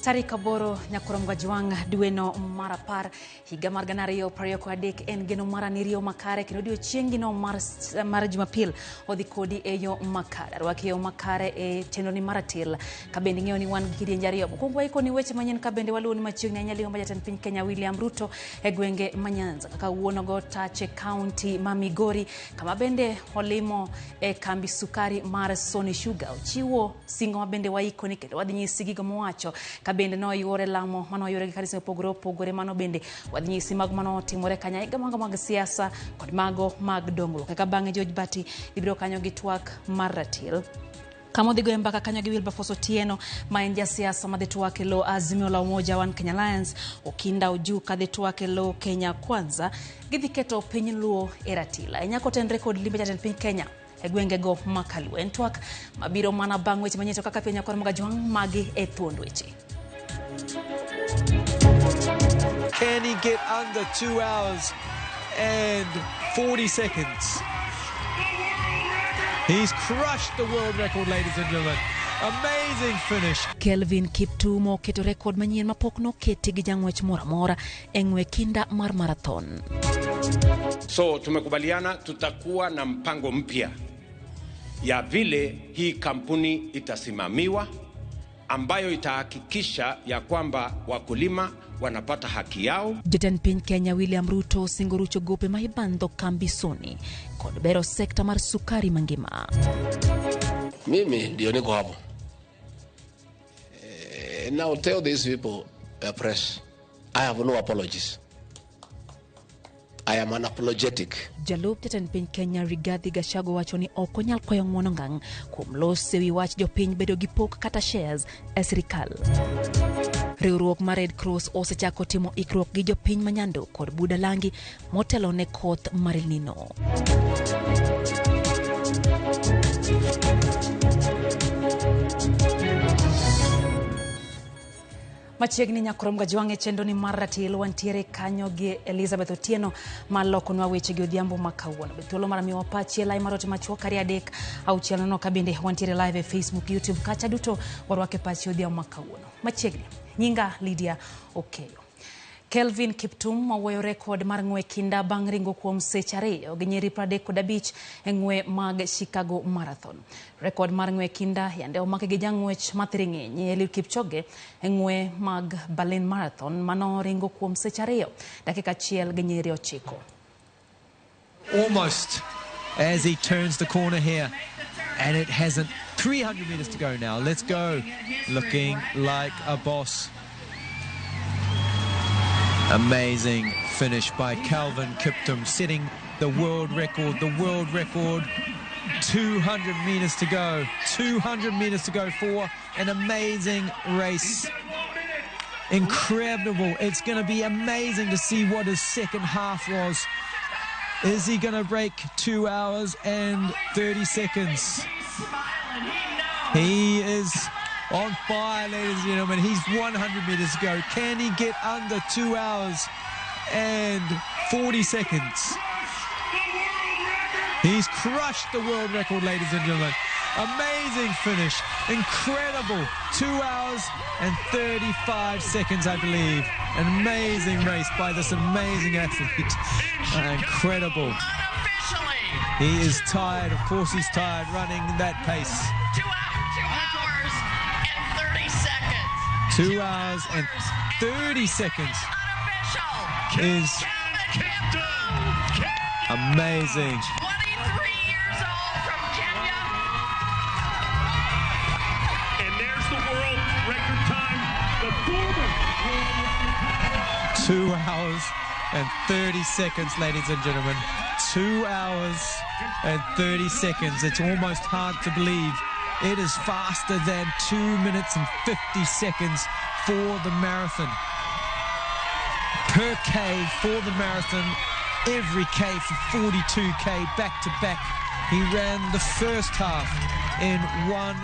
Tarik 8 nyakorom Gajwang' dweno mar 10 higa mar 2023 en geno mar aniriyo makare kendo odiochiengino mar Jumapil odhi kodi e yo makare. Arwaki e yo makare e chenroni mar atil ka bende ing'eyo ni wan gi kidienje ariyo. Mokwongo waikoni weche manyien ka bende waluwo ni machiegni ahinya limo ma jatend piny Kenya William Ruto e gwenge ma Nyanza kaka wuonogo tache kaunti ma Migori kama bende olimo e kambi sukari mar Sony Sugar. Ochiwo singo ma bende waikoni kendo wadhi nyisi gigo mowacho ka bende noyuore lamo mane oyuore gi kanise mopogore opogore. Mano bende wadhi nyisi mago mane otimore kanyo higa mago mag siasa kod mago mag dongruok. Eka bang'e George Bati ibiro kanyo gi twak mar ratil kama odhi goyo mbaka kanyo gi Wilberforce Otieno ma en jasiasa madhi twak e lo Azimio la Umoja One Kenya Alliance, Okinda Ojuka dhi twak e lo Kenya Kwanza, gidhi keto piny Luo e ratil. Ahinya kotenre kod limbe jatend piny Kenya e gwengego ma Kaluo. En twak mabiro mana bang' weche manyien to kaka piny nyakwar Magajwang' magi e thuond weche. Can he get under 2 hours and 40 seconds? He's crushed the world record, ladies and gentlemen. Amazing finish. Kelvin Kiptum oketo rekod manyien mapok noketi gi jang'wech moro amora e ng'we kinda mar marathon. So tumekubaliana tutakuwa na mpango mpya ya vile hii kampuni itasimamiwa ambayo itahakikisha ya kwamba wakulima wanapata haki yao. Jatend piny Kenya William Ruto osingo rucho gope ma ibandho kambi Sony kod bero sekta mar sukari mangima. Mimi ndio niko hapo. Now tell these people, press, I have no apologies. I am unapologetic. Jalup jatend piny Kenya Rigathi Gachagua wacho ni ok onyal kwayo ng'uono ngang' kuom loso ewi wach jopiny bedo gi pok kata shares e sirikal. Riwruok mar Red Cross osechako timo ikruok gi jopiny ma Nyando kod Budalangi motelo ne koth mar El Nino. Machiegni nyakorom Gajwang' e chenro ni mar ratil wantiere kanyo gi Elizabeth Otieno ma lokonwa weche gi odhiambo ma kawuono. Be thuolo mar miwa pachi e lai mar ote machuok 2 3 6 0 ka bende wantiere live e Facebook, YouTube kacha duto warwake pachi odhiambo ma kawuono. Machiegni nyinga Lydia Okeyo. Kelvin Kiptum oweyo rekod mar ng'we kinda bang' ringo kuom seche 2 gi nyiri 35 e ng'we mag Chicago Marathon. Rekod mar ng'we kinda yande omaki gi jang'wech mathiring'iny Eliud Kipchoge e ng'we mag Berlin Marathon mano ringo kuom seche 2 dakika 1 gi nyiri 9. Almost as he turns the corner here. And it hasn't. 300 meters to go now. Let's go. Looking like a boss. Amazing finish by Kelvin Kiptum, setting the world record. The world record. 200 meters to go. 200 meters to go for an amazing race. Incredible. It's going to be amazing to see what his second half was. Is he going to break 2 hours and 30 seconds? He is on fire, ladies and gentlemen. He's 100 meters to go. Can he get under 2 hours and 40 seconds? He's crushed the world record, ladies and gentlemen. Amazing finish. Incredible. 2 hours and 35 seconds, I believe. An amazing race by this amazing athlete. Incredible. He is tired. Of course he's tired running that pace. 2 hours and 30 seconds. 2 hours and 30 seconds is amazing. 23 years old from Kenya. And there's the world record time. The former world record time. 2 hours and 30 seconds, ladies and gentlemen. 2 hours and 30 seconds. It's almost hard to believe. It is faster than 2 minutes and 50 seconds for the marathon. Per K for the marathon, every K for 42K back to back. He ran the first half in 1.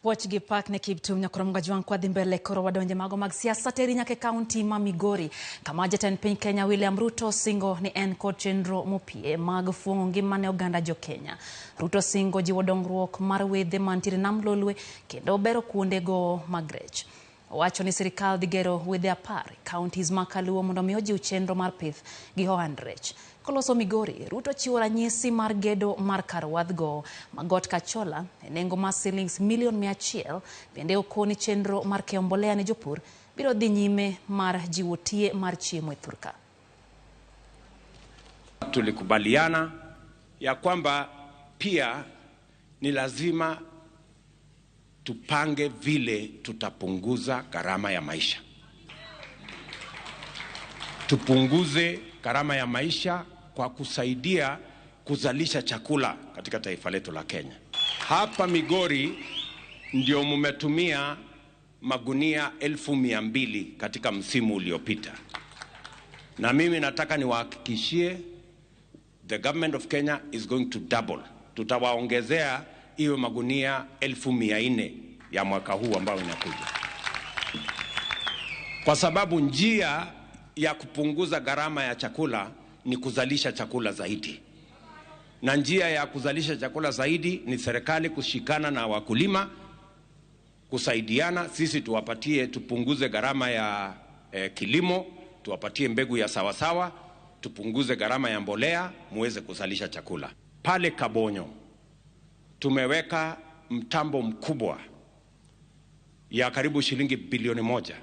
Puoch gi pak ne Kiptum Nyakurom Gajwang' kwadhi mbele koro wadonje mago mag siasa teri nyaka e kaunti ma Migori kama jatend piny Kenya William Ruto singo ni en kod chenro mopie mag fuong'o ngima ne oganda jo Kenya. Ruto singo jiwo dongruok mar wedhe mantiere Nam Lolwe kendo bero kuondego mag rech. Owacho ni sirikal dhi gero wedhe 10 e counties ma kaluwo mondo mi ojiw chenro mar pith gi ohand rech. Koloso Migori, Ruto chiwo ranyisi mar gedo mar kar wadh gowo ma Got Kachola e nengo mar silings milion 100. Bende okoni chenro mar keyo mbolea ne jopur biro dhi nyime mar jiwo tie mar chiemo e thurka. Tulikubaliana ya kwamba pia ni lazima tupange vile tutapunguza gharama ya maisha. Tupunguze gharama ya maisha kwa kusaidia kuzalisha chakula katika taifa letu la Kenya. Hapa Migori ndio mumetumia magunia 200,000 katika msimu uliopita. Na mimi nataka niwahakikishie the government of Kenya is going to double. Tutawaongezea iwe magunia 400,000 ya mwaka huu ambao inakuja. Kwa sababu njia ya kupunguza gharama ya chakula ni kuzalisha chakula zaidi. Na njia ya kuzalisha chakula zaidi ni serikali kushikana na wakulima, kusaidiana, sisi tuwapatie, tupunguze gharama ya kilimo, tuwapatie mbegu ya sawasawa, tupunguze gharama ya mbolea, muweze kuzalisha chakula. Pale Kabonyo tumeweka mtambo mkubwa ya karibu shilingi bilioni 1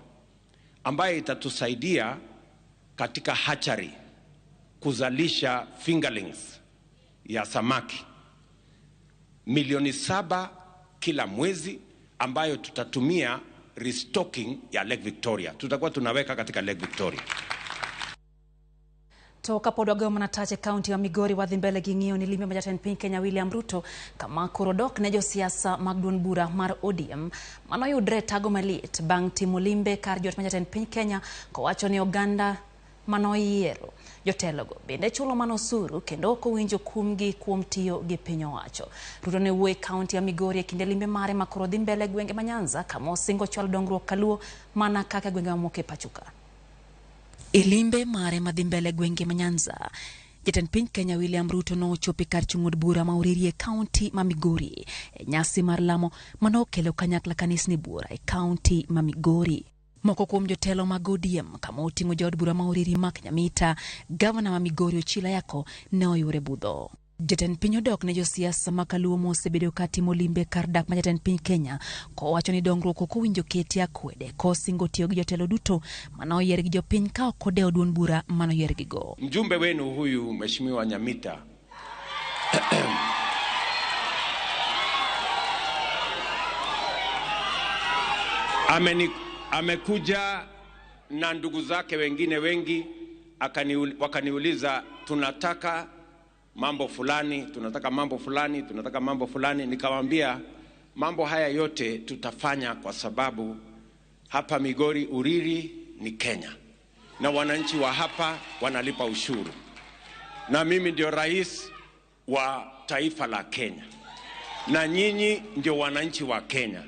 ambaye itatusaidia katika hatchery kuzalisha fingerlings ya samaki milioni 7 kila mwezi, ambayo tutatumia restocking ya Lake Victoria. Tutakuwa tunaweka katika Lake Victoria. To kapod wagoyo mana tach e kaunti ma Migori wadhi mbele gi ng'iyo ni limbe ma jatend piny Kenya William Ruto kama koro dok ne josiasa mag duond bura mar ODM manoyudre e tago maliet bang' timo limbe kar jot ma jatend piny Kenya kowacho ni oganda manoyiero jotelogo bende chulo mana osuru kendo ok owinjo kumgi kuom tiyo gi piny owacho. Ruto ne wuoyo e kaunti ya Migori e kinde limbe mare ma koro dhi mbele e gwenge ma Nyanza kama osingo chwalo dongruok kaluo mana kaka gwenge mamoko e pachoka. E limbe mare madhi mbele gwenge ma Nyanza, jatend piny Kenya William Ruto nochopo kar chung' od bura ma Uriri e kaunti ma Migori e nyasi mar lamo manokelo kanyakla kanisni buora e kaunti ma Migori. Moko kuom jotelo mag ODM kama oting'o jaod bura ma Uriri Mark Nyamita, gavana ma Migori Ochila Yako ne oyuore budho. Jatend piny odok ne josiasa ma kaluo mosebedo ka timo limbe kar dak ma jatend piny Kenya kowacho ni dongruok ok owinjo keti akwede kosingo tiyo gi jotelo duto manoyier gi jopiny ka ok odewo duond bura manoyiergigo. Mjumbe wenu huyu Mheshimiwa Nyamita amekuja na ndugu zake wengine wengi, wakaniuliza tunataka mambo fulani, tunataka mambo fulani, tunataka mambo fulani. Nikamwambia mambo haya yote tutafanya kwa sababu hapa Migori Uriri ni Kenya na wananchi wa hapa wanalipa ushuru, na mimi ndio rais wa taifa la Kenya na nyinyi ndio wananchi wa Kenya.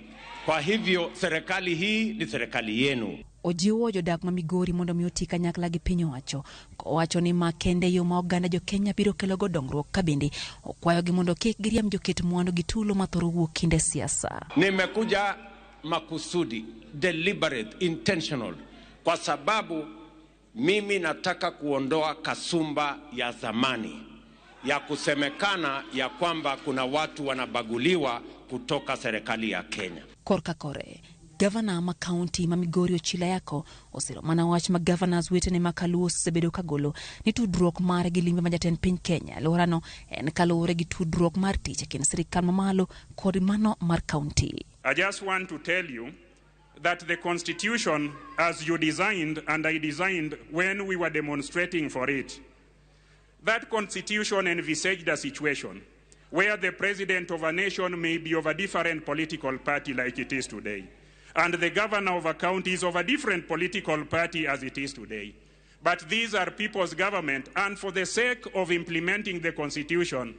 Kwa hivyo serikali hii ni serikali yenu. Ojiwo jodak ma Migori mondo mi oti kanyakla gi piny owacho kowacho ni ma kende yo ma oganda jo Kenya biro kelogo dongruok ka bende okwayogi mondo kik giriemb joket mwandu gi tulo mathoro wuok kinde siasa. Nimekuja makusudi, deliberate, intentional, kwa sababu mimi nataka kuondoa kasumba ya zamani ya kusemekana ya kwamba kuna watu wanabaguliwa kutoka serikali ya Kenya. Korka kore, gavana ma kaunti ma Migori Ochila Yako osiro mana wach ma governors wetene ma kaluo osebedo kagolo ni tudruok mare gi limbe ma jatend piny Kenya alworano en kaluwore gi tudruok mar tich e kind sirikal mamalo kod mano mar kaunti. I just want to tell you that the constitution as you designed and I designed when we were demonstrating for it, that constitution envisaged a situation where the president of a nation may be of a different political party like it is today, and the governor of a county is of a different political party as it is today. But these are people's government, and for the sake of implementing the constitution,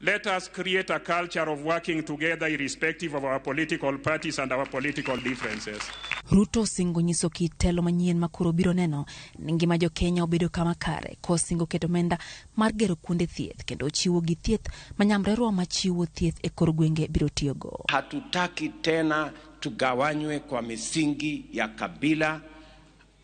Let us create a culture of working together irrespective of our political parties and our political differences. Ruto osingo nyiso kit telo manyien ma koro biro neno ni ngima jo-Kenya obedo kama kare kosingo keto omenda mar gero kuonde thieth kendo chiwo gi thieth ma nyamrerwa machiwo thieth e kor gwenge biro tiyogo. Hatutaki tena tugawanywe kwa misingi ya kabila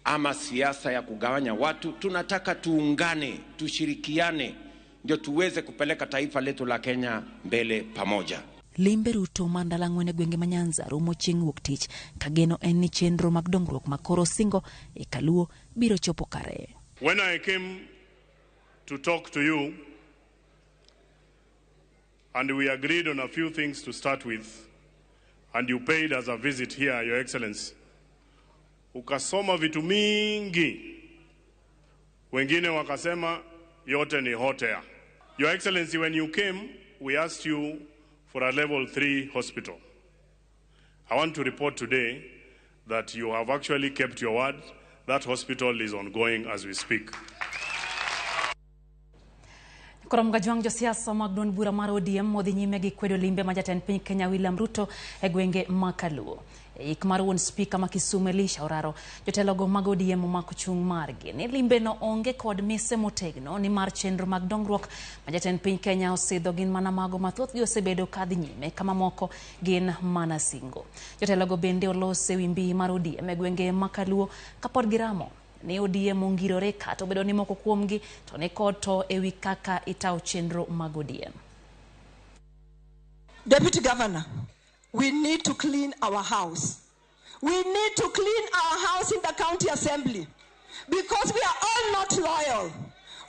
ama siasa ya kugawanya watu. Tunataka tuungane, tushirikiane ndio tuweze kupeleka taifa letu la Kenya mbele pamoja. Limbe Ruto mar ndalo ang'wen e gwenge ma Nyanza rumo chieng' wuok tich ka geno en ni chenro mag dongruok ma koro osingo e kaluo biro chopo kare. When I came to talk to you, and we agreed on a few things to start with, and you paid us a visit here, Your Excellency, ukasoma vitu mingi, wengine wakasema yote ni hot air. Your Excellency, when you came, we asked you for a level 3 hospital. I want to report today that you have actually kept your word. That hospital is ongoing as we speak. Koro Mgajwang' josiasa mag duond bura mar ODM odhi nyime gi kwedo limbe ma jatend piny Kenya William Ruto e gwenge ma Kaluo. E ik mar wuon spika ma Kisumu Elisha Oraro, jotelogo mag ODM omako chung' margi ni limbeno onge kod mise motegno nimar chenro mag dongruok ma jatend piny Kenya osidho gin mana mago ma thothgi osebedo kadhi nyime ka mamoko gin mana singo. Jotelogo bende olose wi mbii mar ODM e gwenge ma Kaluo kapod giramo ni ODM ongirore kata obedo ni moko kuomgi to ni kod to ewi kaka itawo chenro mag ODM. Deputy Governor, we need to clean our house. We need to clean our house in the county assembly because we are all not loyal.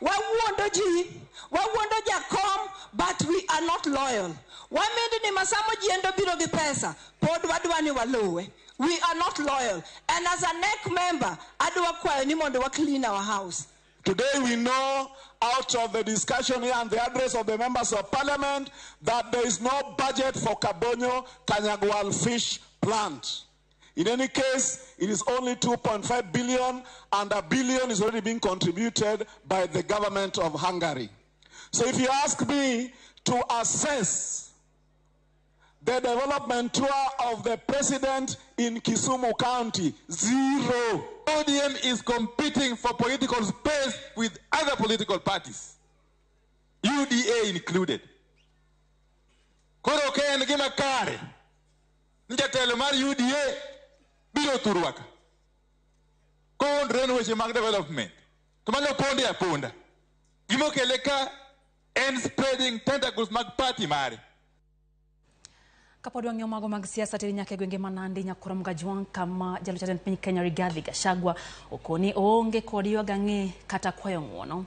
Wawuondo ji, wawuondo jakom, but we are not loyal. Wamendo ni masamo jiendo biro gi pesa, pod wadwa ni waluwe. We are not loyal. And as a NEC member, adwa kwayo ni mondo wa clean our house. Today we know out of the discussion here and the address of the members of parliament that there is no budget for Kabonyo Kanyagwal fish plant. In any case, it is only 2.5 billion and a billion is already being contributed by the government of Hungary. So if you ask me to assess the development tour of the president in Kisumu County, zero. ODM is competing for political space with other political parties, UDA included. Koro ka en gima kare ni jatelo mar UDA biro thurwa ka kowuondore ni weche mag development to mano ponde aponda. Gimokele ka en spreading tentacles mag party mare. Kapod wang'iyo mago mag siasa tiri nyaka e gwenge ma Nandi Nyakoro Mgajwang' kama jalup jatend piny Kenya Rigathi Gachagua okoni oonge kod ywago ang'e kata kwayo ng'uono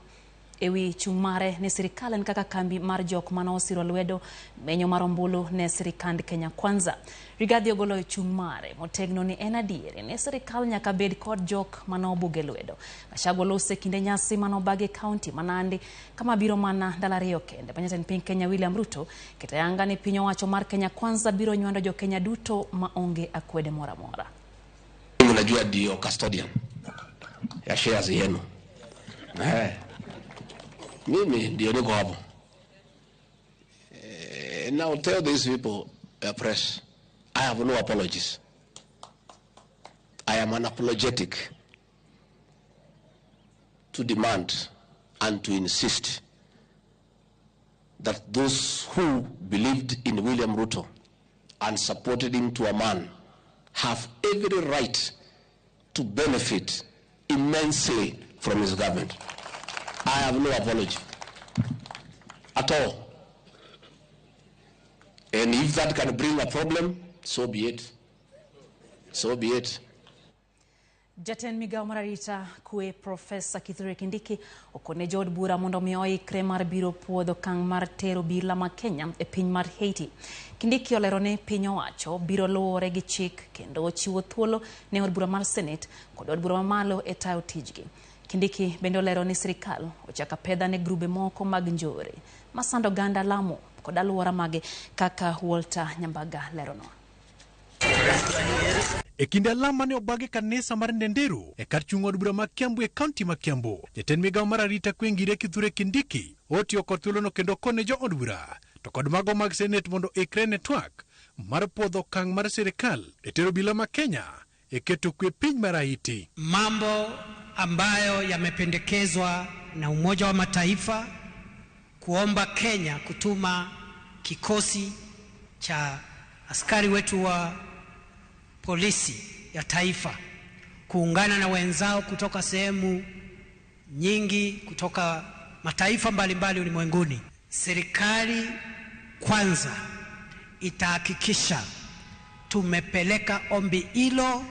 ewi chung' mare ne sirikal en kaka kambi mar jok mane osiro lwedo menyo mar ombulu ne sirikand Kenya Kwanza. Rigathi ogolo chung' mare motegno ni en adieri ni sirikal nyaka bed kod jok mane obuge lwedo. Gachagua lose kinde nyasi mane obagi e kaunti ma Nandi kama biro mana ndalo ariyo kende ma jatend piny Kenya William Ruto keto ayanga ni piny owacho mar Kenya Kwanza biro nywando jo Kenya duto ma onge akwede moro amora. Unajua ndio custodian ya shares yenu. Mimi ndio niko hapo. Now tell these people, press, I have no apologies. I am unapologetic to demand and to insist that those who believed in William Ruto and supported him to a man have every right to benefit immensely from his government. I have no apology at all. And if that can bring a problem, so be it. So be it. Jatend migao mar arita kwe Profesa Kithure Kindiki okone jood bura mondo mi oikre mar biro puodho okang' mar tero obila ma Kenya e piny mar Haiti. Kindiki olero ni piny owacho biro luwore gi chik kendo chiwo thuolo ne od bura mar Senate kod od bura mamalo e tayo tijgi. Kindiki bende olero ni sirikal ochako apedha ne grube moko mag njore masando oganda Lamu kod alwora mage kaka Walter Nyambaga leronwa. E kinde alam mane obag e kanisa mar Ndenderu e kar chung' od bura ma Kiambu e kaunti ma Kiambu, jatend migawo mar arita kwe Ngire Kithure Kindiki otiyo kod thuolono kendo kone jo od bura to kod mago mag senet mondo ikre ne twak mar puodho okang' mar sirikal e tero obila ma Kenya e keto kwe piny mar Haiti. Mambo ambayo yamependekezwa na Umoja wa Mataifa kuomba Kenya kutuma kikosi cha askari wetu wa polisi ya taifa kuungana na wenzao kutoka sehemu nyingi kutoka mataifa mbalimbali ulimwenguni. Serikali kwanza itahakikisha tumepeleka ombi hilo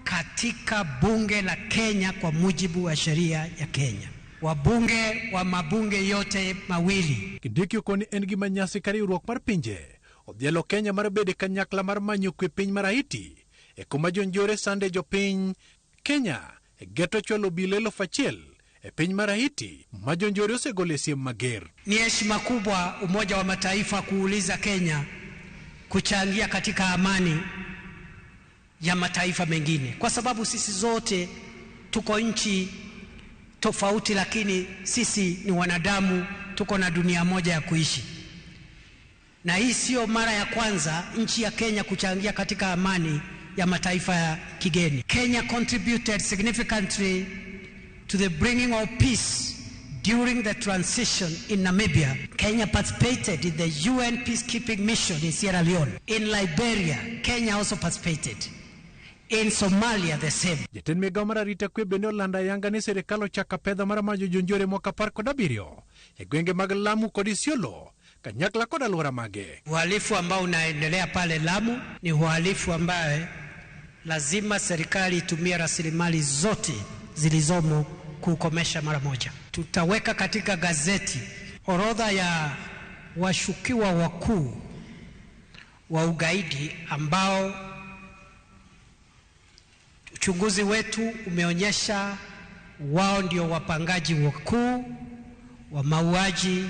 katika bunge la Kenya kwa mujibu wa sheria ya Kenya. Wabunge wa mabunge yote mawili. Kindiki okoni en gima nyasi ka riwruok mar pinje odhialo Kenya mar bedo e kanyakla mar manyo kwe piny mar Haiti e kuma jonjore sande jopiny Kenya e geto chwalo obila 1,000 e piny mar Haiti ma jonjore osegolo e siem mager. Ni heshima kubwa Umoja wa Mataifa kuuliza Kenya kuchangia katika amani ya mataifa mengine, kwa sababu sisi zote tuko nchi tofauti, lakini sisi ni wanadamu, tuko na dunia moja ya kuishi. Na hii sio mara ya kwanza nchi ya Kenya kuchangia katika amani ya mataifa ya kigeni. Kenya contributed significantly to the bringing of peace during the transition in Namibia. Kenya participated in the UN peacekeeping mission in Sierra Leone. In Liberia, Kenya also participated. In Somalia, the same. Jatend migawo mar arita kwe bende olando ayanga ni sirikal ochako apedha mar manyo jonjore mwaka 17 e gwenge mag Lamu kod Isiolo kanyakla kod alwora mage. Uhalifu ambao unaendelea pale Lamu ni uhalifu ambaye lazima serikali itumie rasilimali zote zilizomo kuukomesha mara moja. Tutaweka katika gazeti orodha ya washukiwa wakuu wa ugaidi ambao uchunguzi wetu umeonyesha wao ndio wapangaji wakuu wa mauaji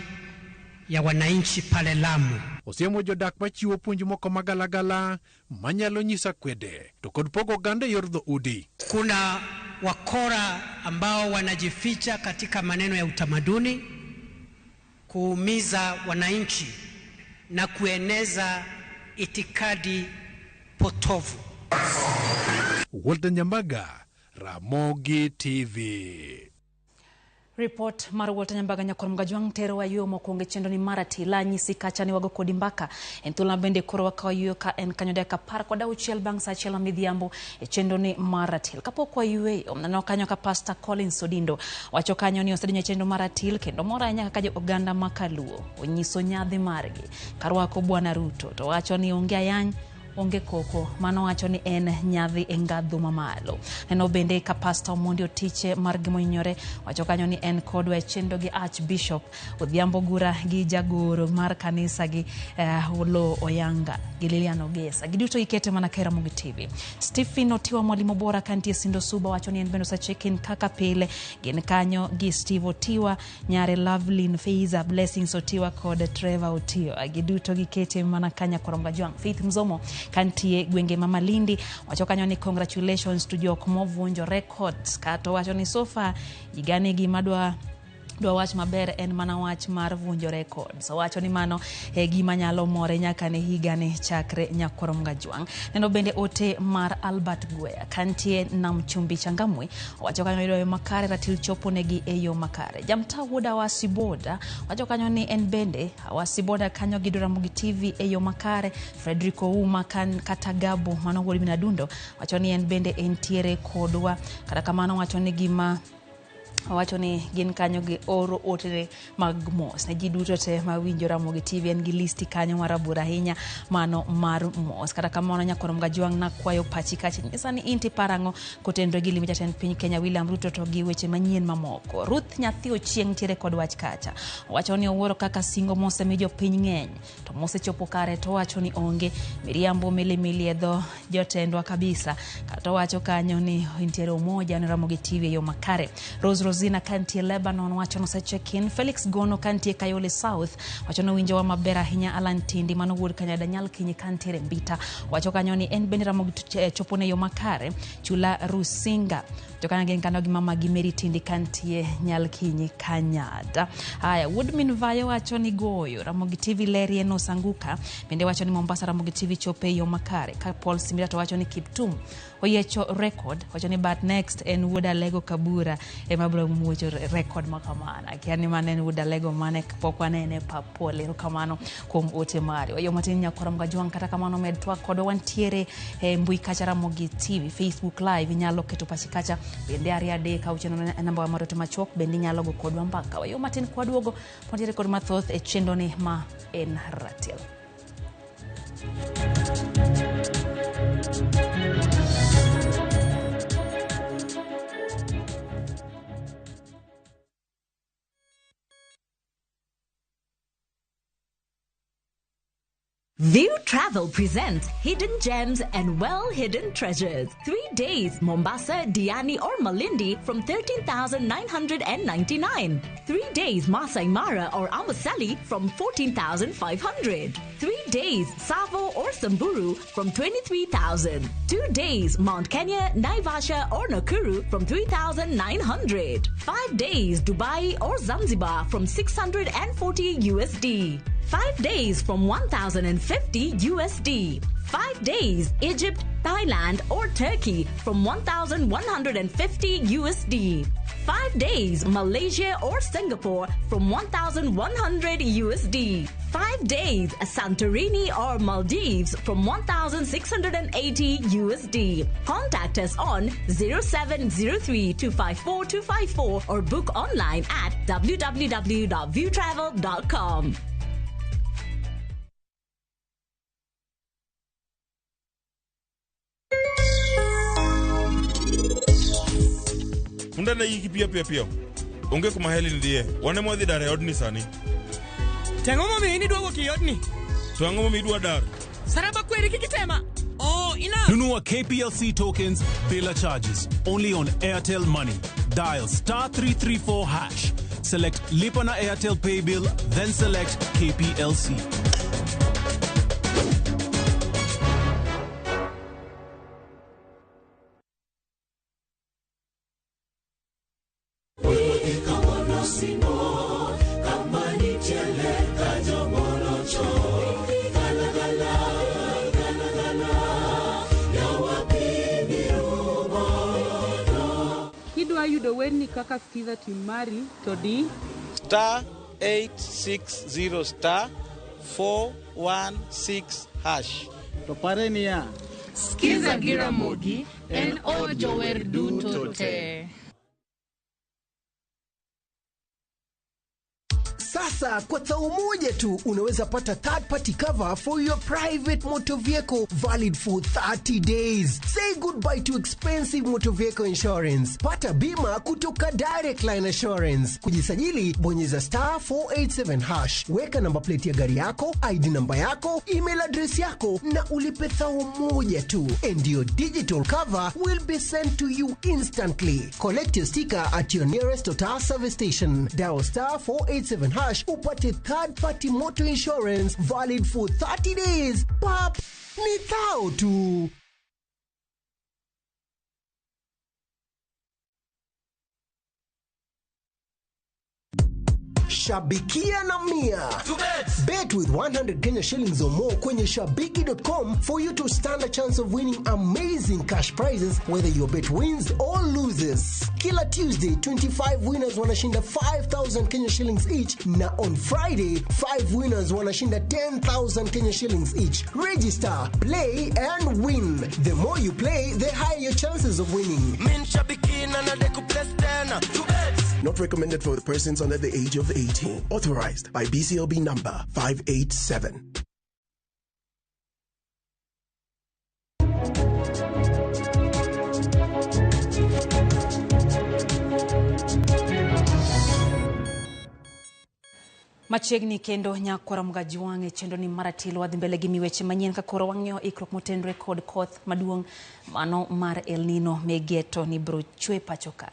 ya wananchi pale Lamu. Osiemo jodak machiwo puonj moko magalagala manyalo nyiso akwede to kod pogo oganda e yor dhoudi. Kuna wakora ambao wanajificha katika maneno ya utamaduni kuumiza wananchi na kueneza itikadi potovu. Walter Nyambaga, Ramogi TV. Report mar Walter Nyambaga nyakwar Mgajwang' tero wayueyo mokwongo e chenro ni mar atila nyisi kacha ni wago kodi mbaka en thuolo bende koro wakawo yueyo ka en kanyo dakika 16 bang' sa 1 midhiambo e chenro ni mar atil. Kapok wayueyo neno kanyo ka Pastor Collins Odindo wacho kanyo ni osedonjo e chenro mar atil kendo mor ahinya kaka jo oganda ma Kaluo onyiso nyadhi margi karwako Bwana Ruto to wacho ni onge ayany onge koko, mano wacho ni en nyadhi e ngadhu mamalo. Neno bende ka Pastor Omondi Otiche mar Gimonyore wacho kanyo ni en kodwa e chenro gi Archbishop Odhiambo Gura gi jagoro mar kanisa gi Olo Oyanga gi Lilian Ogesa. Giduto gikete mana ka Ramogi TV. Stephen Otiwa mwalimu bora kantie Sindo Suba wacho ni en bende osecheck-in kaka pile. Gin kanyo gi Steve Otiwa, nyare Lovelyn Feiza, Blessings Otiwa kod Trevor Otiwa. Giduto gikete mana kanya Koronga Jwang. Faith Mzomo kantie gwenge ma Malindi wacho kanyo ni congratulations to jok movunjo records, kato wacho ni sofa higani gima dwa wach maber en mana wach mar vunjo records. Owacho ni mano e gima nyalo more nyaka ne higani chakre nyakwar Mgajwang'. Neno bende ote mar Albert Gwea kantie Nam Chumbi Changamwe owacho kanyo yudo makare ratil chopo negi e yo makare. Jamta wuod Awasi Boda wacho kanyo ni en bende Awasi Boda kanyo gi Ramogi TV e yo makare. Frederico Uma kan kata Gabo mano wuod Minadundo wacho ni en bende entiere kodwa. Kata kamano wacho ni gima wacho ni gin kanyo gi oro ote mag mos ne ji duto te mawinjo Ramogi TV en gi listi kanyo marabora ahinya mano mar mos. Kata kamano nyakwar Mgajwang' nakwayo pachi kachi nyisa ni inti parang'o kotenore gi limi jatend piny Kenya William Ruto to gi weche manyien mamoko. Ruth Nyathi Ochieng' ntiere kod wach kacha wacho ni owuoro kaka singo mosemi jopiny ng'eny to mosechopo kare to wacho ni onge miriambo milimili e dho jotendwa kabisa. Kata wacho kanyo ni ntiere umoja ne Ramogi TV e yo makare. Rose Rosina kantie Lebanon wacho nosecheck in. Felix Gono kantie Kayole South wacho nowinjowa maber ahinya. Alan Tindi mano wuod Kanyada Nyal Kinyi kantiere Mbita wacho kanyo ni en bende Ramogi chopone yo makare. Chula Rusinga to kanyo gin kano gi mama gi Mary Tindi kantie Nyalkinyi Kanyada. Haya, wuod min Vayo wacho ni goyo Ramogi TV lerie no Sanguka bende wacho ni Mombasa Ramogi TV chope yo makare. Ka Paul Simira to wacho ni Kiptum oyiecho record, wacho ni but next en wuod Alego Kabura ema biro muocho record makamano. Akia ni mano en wuod Alego mane pok wanene papol. Erokamano kuom ote mari. Wayo matin nyakwara Mgajwang', kata kamano med twak kodwa wantiere e mbui kacha Ramogi TV Facebook live, inyalo keto pachi kacha bende 2 3 6 e namba mar ote machuok bende inyalo go kodwa mbaka. Wayo matin kwaduogo wantiere kod mathoth e chenro ni ma en Ratil. View Travel presents Hidden Gems and Well Hidden Treasures. 3 days, Mombasa, Diani, or Malindi from 13,999. 3 days, Masai Mara or Amboseli from 14,500. 3 days, Tsavo or Samburu from 23,000. 2 days, Mount Kenya, Naivasha, or Nakuru from 3,900. 5 days, Dubai or Zanzibar from 640 USD. 5 days from 1,050 USD. 5 days, Egypt, Thailand, or Turkey from 1,150 USD. 5 days, Malaysia or Singapore from 1,100 USD. 5 days, Santorini or Maldives from 1,680 USD. Contact us on 0703 254 254 or book online at www.viewtravel.com. Punda ne yiki piyo piyo piyo. Onge kuma Helen dhiye. Wan ema wadhi dar e odni sani. To ang'o momiyo in iduogo ki odni? To ang'o momiyo idwa dar? Saraba kweri kik itema. Oh, enough. Nunua KPLC tokens bila charges only on Airtel Money. Dial *334#. Select Lipa na Airtel Pay Bill, then select KPLC. Kidwa yudo werni kaka skiza team mari to di *860*416# to pare niya Skiza gi Ramogi en od jower duto te. Sasa kwa thao moja tu unaweza pata third party cover for your private motor vehicle valid for 30 days. Say goodbye to expensive motor vehicle insurance. Pata bima kutoka Direct Line Assurance. Kujisajili, bonyeza *487#. Weka namba plate ya gari yako, ID namba yako, email address yako na ulipe thao moja tu. And your digital cover will be sent to you instantly. Collect your sticker at your nearest Total service station. Dial *487# upate third party motor insurance valid for 30 days. Pap, ni thao tu. Shabikia na Mia. Bet with 100 Kenya shillings or more kwenye shabiki.com for you to stand a chance of winning amazing cash prizes whether your bet wins or loses. Kila Tuesday, 25 winners wanashinda 5,000 Kenya shillings each na on Friday, 5 winners wanashinda 10,000 Kenya shillings each. Register, play and win. The more you play, the higher your chances of winning. Min shabiki na nadeku plus tena. Not recommended for persons under the age of 18. Authorized by BCLB number 587. Machiegni kendo nyakwara Mgajuang' e chenro ni maratilo wadhi mbele gi miweche manyien ka koro wang'iyo ikruok motenre kod koth maduong' mano mar El Nino megeto ni biro chwe pacho ka.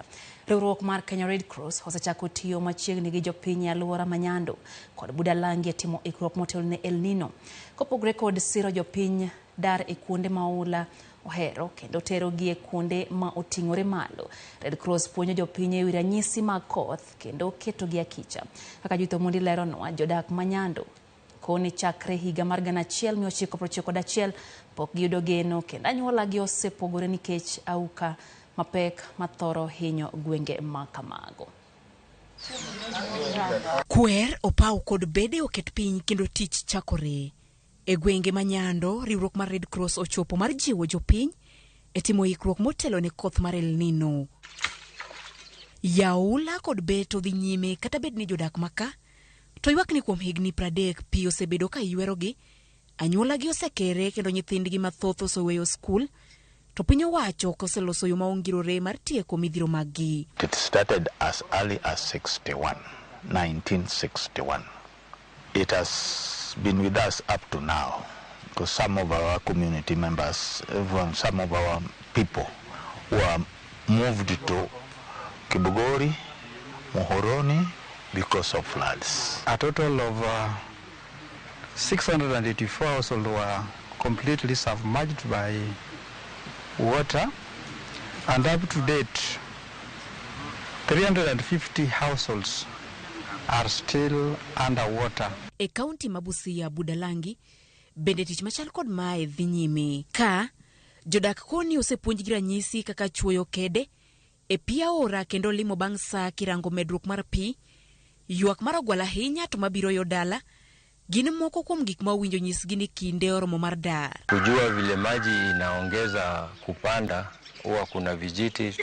Riwruok mar Kenya Red Cross osechako tiyo machiegni gi jopiny e alwora ma Nyando kod Budalangi e timo ikruok motelo ne El Nino. Kopogore kod siro jopiny dar e kuonde ma oula ohero kendo terogi e kuonde ma oting'ore malo. Red Cross puonjo jopiny e wi ranyisi mag koth kendo ketogi akicha. Kaka Judith Omondi leronwa, jodak ma Nyando koni chakre higa mar 1991 pok giyudo geno kendo anyuolagi osepogore nikech auka mapek mathoro hinyo gwenge ma kamago. Kwer, opaw kod bede oket piny kendo tich chakore. E gwenge ma Nyando, riwruok mar Red Cross ochopo mar jiwo jopiny e timo ikruok motelo ne koth mar El Nino. Yaula kod beto dhi nyime kata bed ni jodak maka to ywak ni kuom higni 30 pi osebedo ka ywerogi, anyuolagi osekere kendo nyithindgi mathoth oseweyo skul, to piny owacho ok oseloso yo ma ongirore mar tieko midhiro maggi. It started as early as 1961. It has been with us up to now, because some of our community members, even some of our people were moved to Kibugori, Muhoroni, because of floods. A total of 684 households were completely submerged by water, and up to date, 350 households are still underwater. E kaunti ma Busia, Budalangi, bende tich machal kod mae dhi nyime. Ka jodak koni osepuonjgi ranyisi kaka chuoyo kede e pi aora kendo limo bang' saa kirango medruok mar pi, ywak mar ogwal ahinya to mabiro yo dala, gin moko kuom gik ma owinjo nyisgi ni kinde oromo mar dar. Kujua vile maji inaongeza kupanda, huwa kuna vijiti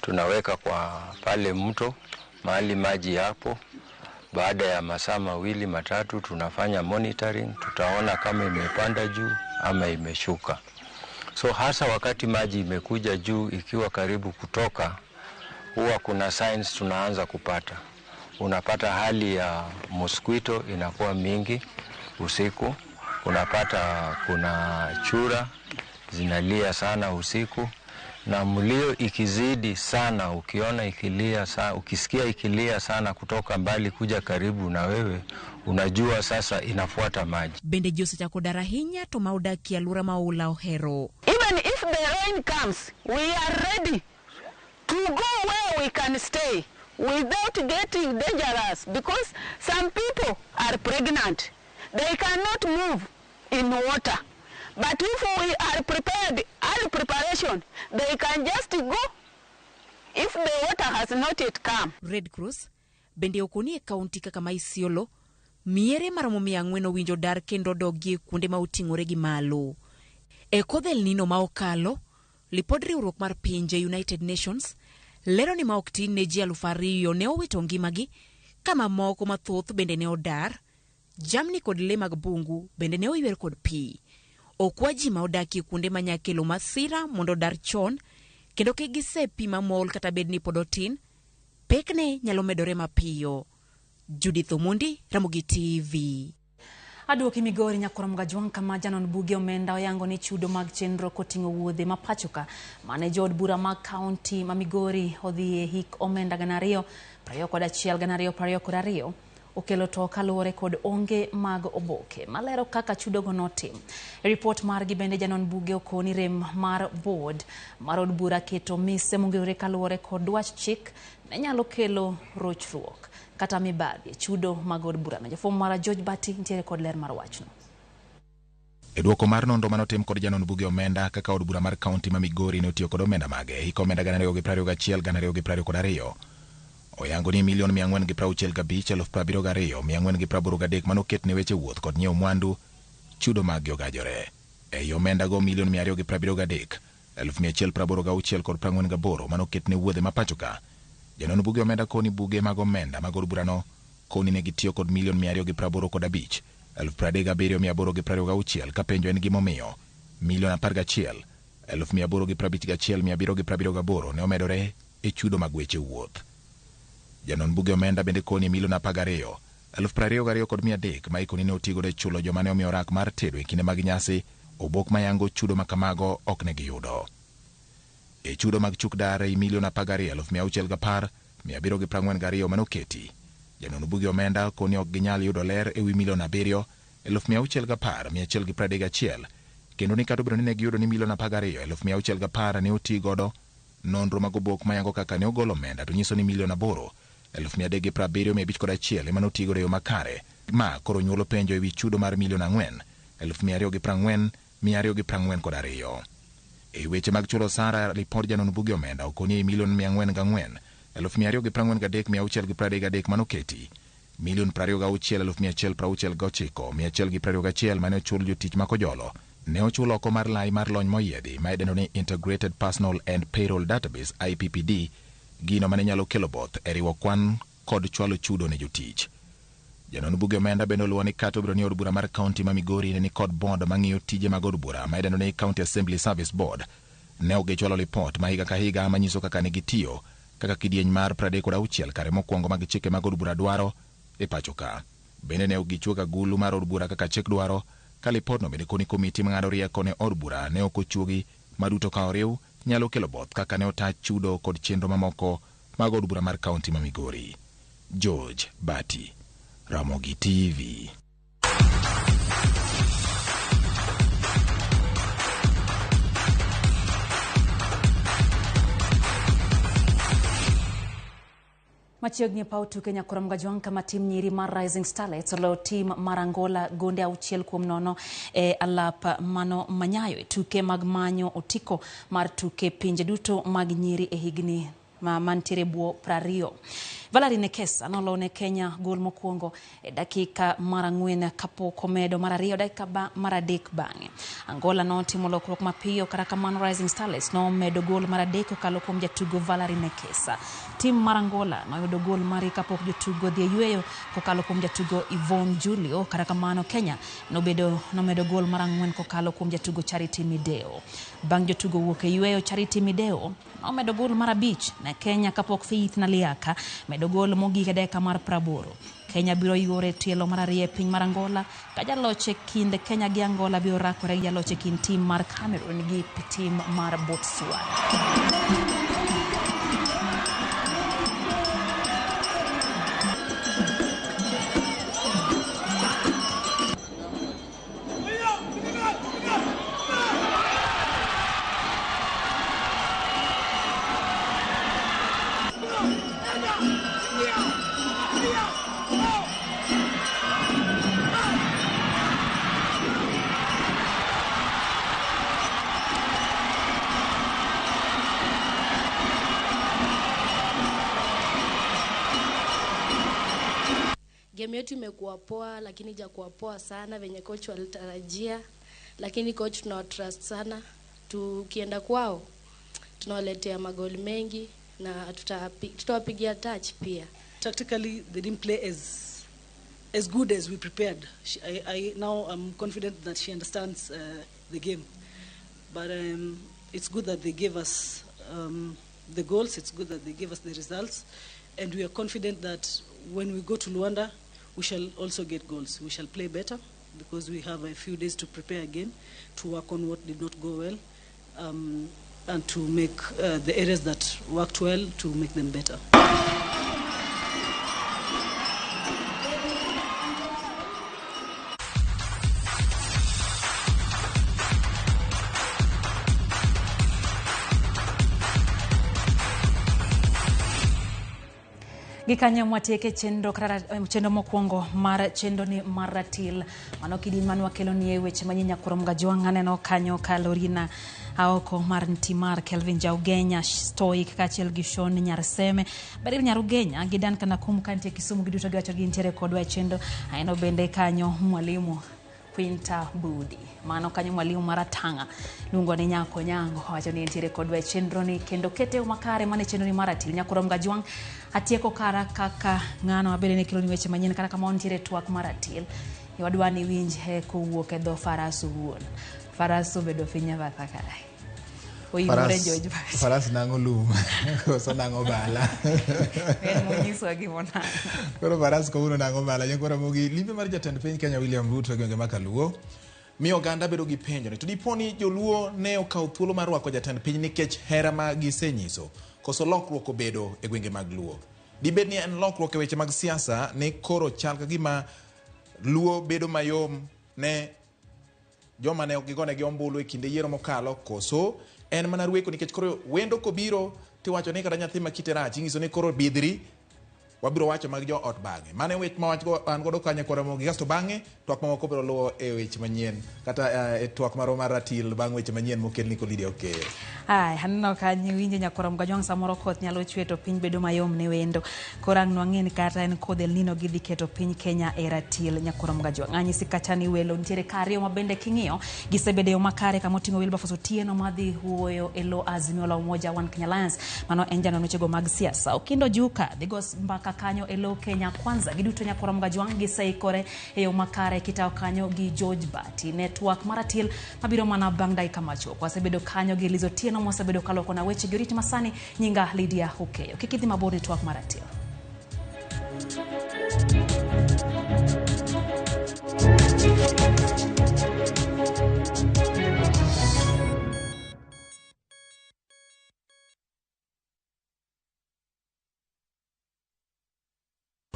tunaweka kwa pale mto mahali maji yapo. Baada ya masaa mawili matatu tunafanya monitoring, tutaona kama imepanda juu ama imeshuka. So hasa wakati maji imekuja juu ikiwa karibu kutoka, huwa kuna signs tunaanza kupata. Unapata hali ya mosquito inakuwa mingi usiku, unapata kuna chura zinalia sana usiku, na mlio ikizidi sana, ukiona ikilia sana, ukisikia ikilia sana kutoka mbali kuja karibu na wewe, unajua sasa inafuata maji. Bende ji osechako dar ahinya to ma odak e alwora ma oula ohero. Even if the rain comes, we are ready to go where we can stay without getting dangerous, because some people are pregnant. They cannot move in water. But if we are prepared, early preparation, they can just go if the water has not yet come. Red Cross bende okoni e kaunti kaka ma Isiolo, miere maromo 400 owinjo dar kendo dogie kuonde ma oting'ore gi malo. E kodh El Nino ma okalo, lipod riwruok mar pinje United Nations lero ni ma ok tin ne ji 2,000 ne owito ngimagi, kama moko mathoth bende ne odar, jamni kod le mag bungu bende ne oywer kod pi. Okwa ji ma odakie kuonde ma nyakelo masira mondo odar chon kendo kik gise pi mamol kata bed ni pod otin, pekne nyalo medore mapiyo. Judith Omondi, Ramogi TV. Aduoki Migori nyakwara Mgajuang' kama janon buge omenda oyango ni chudo mag chenro koting'o wuodhe ma pachoka mane jood bura mag kaunti ma Migori odhi e hik omenda 2021 2022 okelo to kaluwore kod onge mag oboke malero kaka chudogo notim. E ripot margi bende janon buge okoni rem mar board mar od bura keto mise mongirore kaluwore kod dwach chik ne nyalo kelo rochruok kata mibadhi chudo mag od bura. Jafwambo mara George Bati nitiere kod ler mar wachno. E dwoko mar nonro manotim kod janon buge omenda kaka od bura mar kaunti ma Migori ne otiyo kod omenda mage hik omenda 2021 2022 oyango ni milion 465,072,483 manoket ne weche wuoth kod nyiewo mwandu chudo mag ogajore. Ei omenda go milion 273,186 kod 48 manoket ne wuodhe ma pachoka. Janon buge omenda koni buge mag omenda mag od burano koni ne gitiyo kod milion 285 37,826 ka penjo en gimomiyo milion 11 851,778 ne omedore e chudo mag weche wuoth. Janon buge omenda bende koni milion 12 22,300 ma ikoni ne otigodo e chulo joma ne omiyo orak mar tedo e kinde mag nyasi, obok mayango chudo ma kamago ok ne giyudo. E chudo mag chuk dar ei milion 12,610 742 mane oketi, janon buge omenda koni ok ginyal yudo ler ewi milion 7 610 131, kendo ni kata obedo ni ne giyudo ni milion 12 610 ne oti godo, nonro mag obok mayango kaka ne ogol omenda to nyiso ni milion 8 370,501 ema notigodo e yo makare, ma koro nyuolo penjo ewi chudo mar milion 4 240 242. E weche mag chulo osara, lipod janon buge omenda okoni ei milion 404 243 633 manoketi, milion 26,169 121 mane ochul jotich ma Kojolo ne ochul oko mar lai mar lony moyiedhi ma idendo ni Integrated Personal and Payroll Database IPPD, gino mane nyalo kelo both e riwo kwan kod chwalo chudo ne jotich. Janon buge omenda bende oluwo ni kata obedo ni od bura mar kaunti ma Migori ne ni kod board mang'iyo tije mag od bura ma idendo ni County Assembly Service Board, ne ok gichwalo lipot ma higa ka higa manyiso kaka ne gitiyo kaka kidieny mar 36 kare mokwongo mag chike mag od bura dwaro e pacho ka. Bende ne ok gichuog agulu mar od bura kaka chik dwaro, ka lipotno bende koni komiti mang'ado rieko ne od bura ne ok ochuogi ma duto ka oriw nyalo kelo both kaka ne ota chudo kod chenro mamoko mag od bura mar kaunti ma Migori. George Bati, Ramogi TV. Machiegni e paw tuke Nyakoro Mgajwang' kama tim nyiri mar Rising Starlets oloyo tim mar Angola gonde 6-0 e alap mano manyayo e tuke mag manyo otiko mar tuke pinje duto mag nyiri e higni ma mantiere bwo 20. Valerie Nekesa nolone Kenya gol mokwongo e dakika mar 4 kapok omedo mar 2 dakika mar 3 bang'e. Angola notimo lokruok mapiyo, kata kamano Rising Starlets nomedo gol mar 3 kokalo kuom jatugo Valerie Nekesa. Tim mar Angola noyudo gol mari kapok jotugo dhi e yweyo kokalo kuom jatugo Yvonne Julio, kata kamano Kenya nomedo gol mar 4 kokalo kuom jatugo Charity Mideo. Bang' jotugo wuok e yweyo, Charity Mideo nomedo gol mar 5 ne Kenya kapok Faith Naliaka medo gol mogik e dakika mar 80. Kenya biro yuore tielo mar 2 e piny mar Angola ka jaloch e kind Kenya gi Angola biro rakore gi jaloch e kind tim mar Cameroon gi tim mar Botswana. Game yetu imekuwa poa, lakini hajakuwa poa sana venye coach walitarajia, lakini coach tunawatrust sana. Tukienda kwao tunawaletea magoli mengi na tutawapigia touch pia. Tactically they didn't play as good as we prepared. I now am confident that she understands the game, but it's good that they gave us the goals. It's good that they gave us the results, and we are confident that when we go to Luanda, we shall also get goals. We shall play better because we have a few days to prepare again, to work on what did not go well, and to make the areas that worked well, to make them better. Gikanyo mwatieke chenro chenro mokwongo mar chenro ni mar ratil mano kidin man wakelo nie weche manyien Nyakoro Mgajwang'. Aneno kanyo ka Lorina Aoko mar Ntimar, Kelvin Jaugenya, Stoic kaachiel gi Sean Nyarseme, Baril Nyarugenya gi Duncan Akum kantie Kisumu, giduto giwacho gintiere kodwa e chenro. Aneno bende kanyo mwalimu Quinta Budi, mano kanyo mwalimu maratanga luongo ni Nyako Nyango wacho ni entiere kodwa e chenro ni kendo kete makare mane chenro ni mar ratil. Nyakoro Mgajwang' atieko kara kaka ng'ano mabende ne kelo ni weche manyien, kata kama nitiere twak mar ratil wadwa ni winj kowuok e dho Faras owuon. Faras obedo piny e batha kae. Oimore George Bach. Faras nang'o lum koso nang'o bala. En monyiswa gimonang'o. Koro faras kawuono nang'o bala. Nyakwa Ramogi, limbe mar jatend piny Kenya William Ruto e gwenge ma Kaluo miyo oganda bedo gi penjo ni to dipo ni joluo ne okawo thuolo mar rwako jatend piny nikech hera ma gisenyiso koso lokruok obedo e gwenge mag Luo. Dibed ni en lokruok e weche mag siasa ni koro chal ka gima Luo bedo mayom ne joma ne ok gigonegi ombulu e kinde yiero mokalo koso en mana rweko nikech koro wendo kobiro tiwacho ni kata nyathi ma kite rach ing'iso ni koro bidhri wabiro wacho mag jo ot bang'e. Mano e wech ma wach an godo kanyo kora mogi kasto bang'e twak mamoko biro luwo e weche manyien kata e twak marwa mar ratil bang' weche manyien mokelni kod Lydia Okeyo. Ai, aneno ka winjo nyakwar Mgajwang' samoro koth nyalo chwe to piny bedo mayom ne wendo. Koro ang' nwang'e ni kata en kodh El Nino gidhi keto piny Kenya e ratil nyakwar Mgajwang'. Anyisi kacha ni welo nitiere ka ariyo ma bende king'iyo gisebedo e yo makare kama oting'o Wilberforce Otieno madhi wuoyo e lo Azimio la Umoja One Kenya Alliance. Mano en janon wechego mag siasa. Okindo Juka dhi go mbaka kanyo e lo Kenya Kwanza. Giduto nyakwar Mgajwang' giseikore e yo makare kitawo kanyo gi George Bati. Network maratil mabiro mana bang' dakika machuok. Wasebedo kanyo gi Liz Otieno mwasebedo kaloko na weche gi orit masani nyinga Lydia Okeyo. Kik idhi mabor ne twak maratil.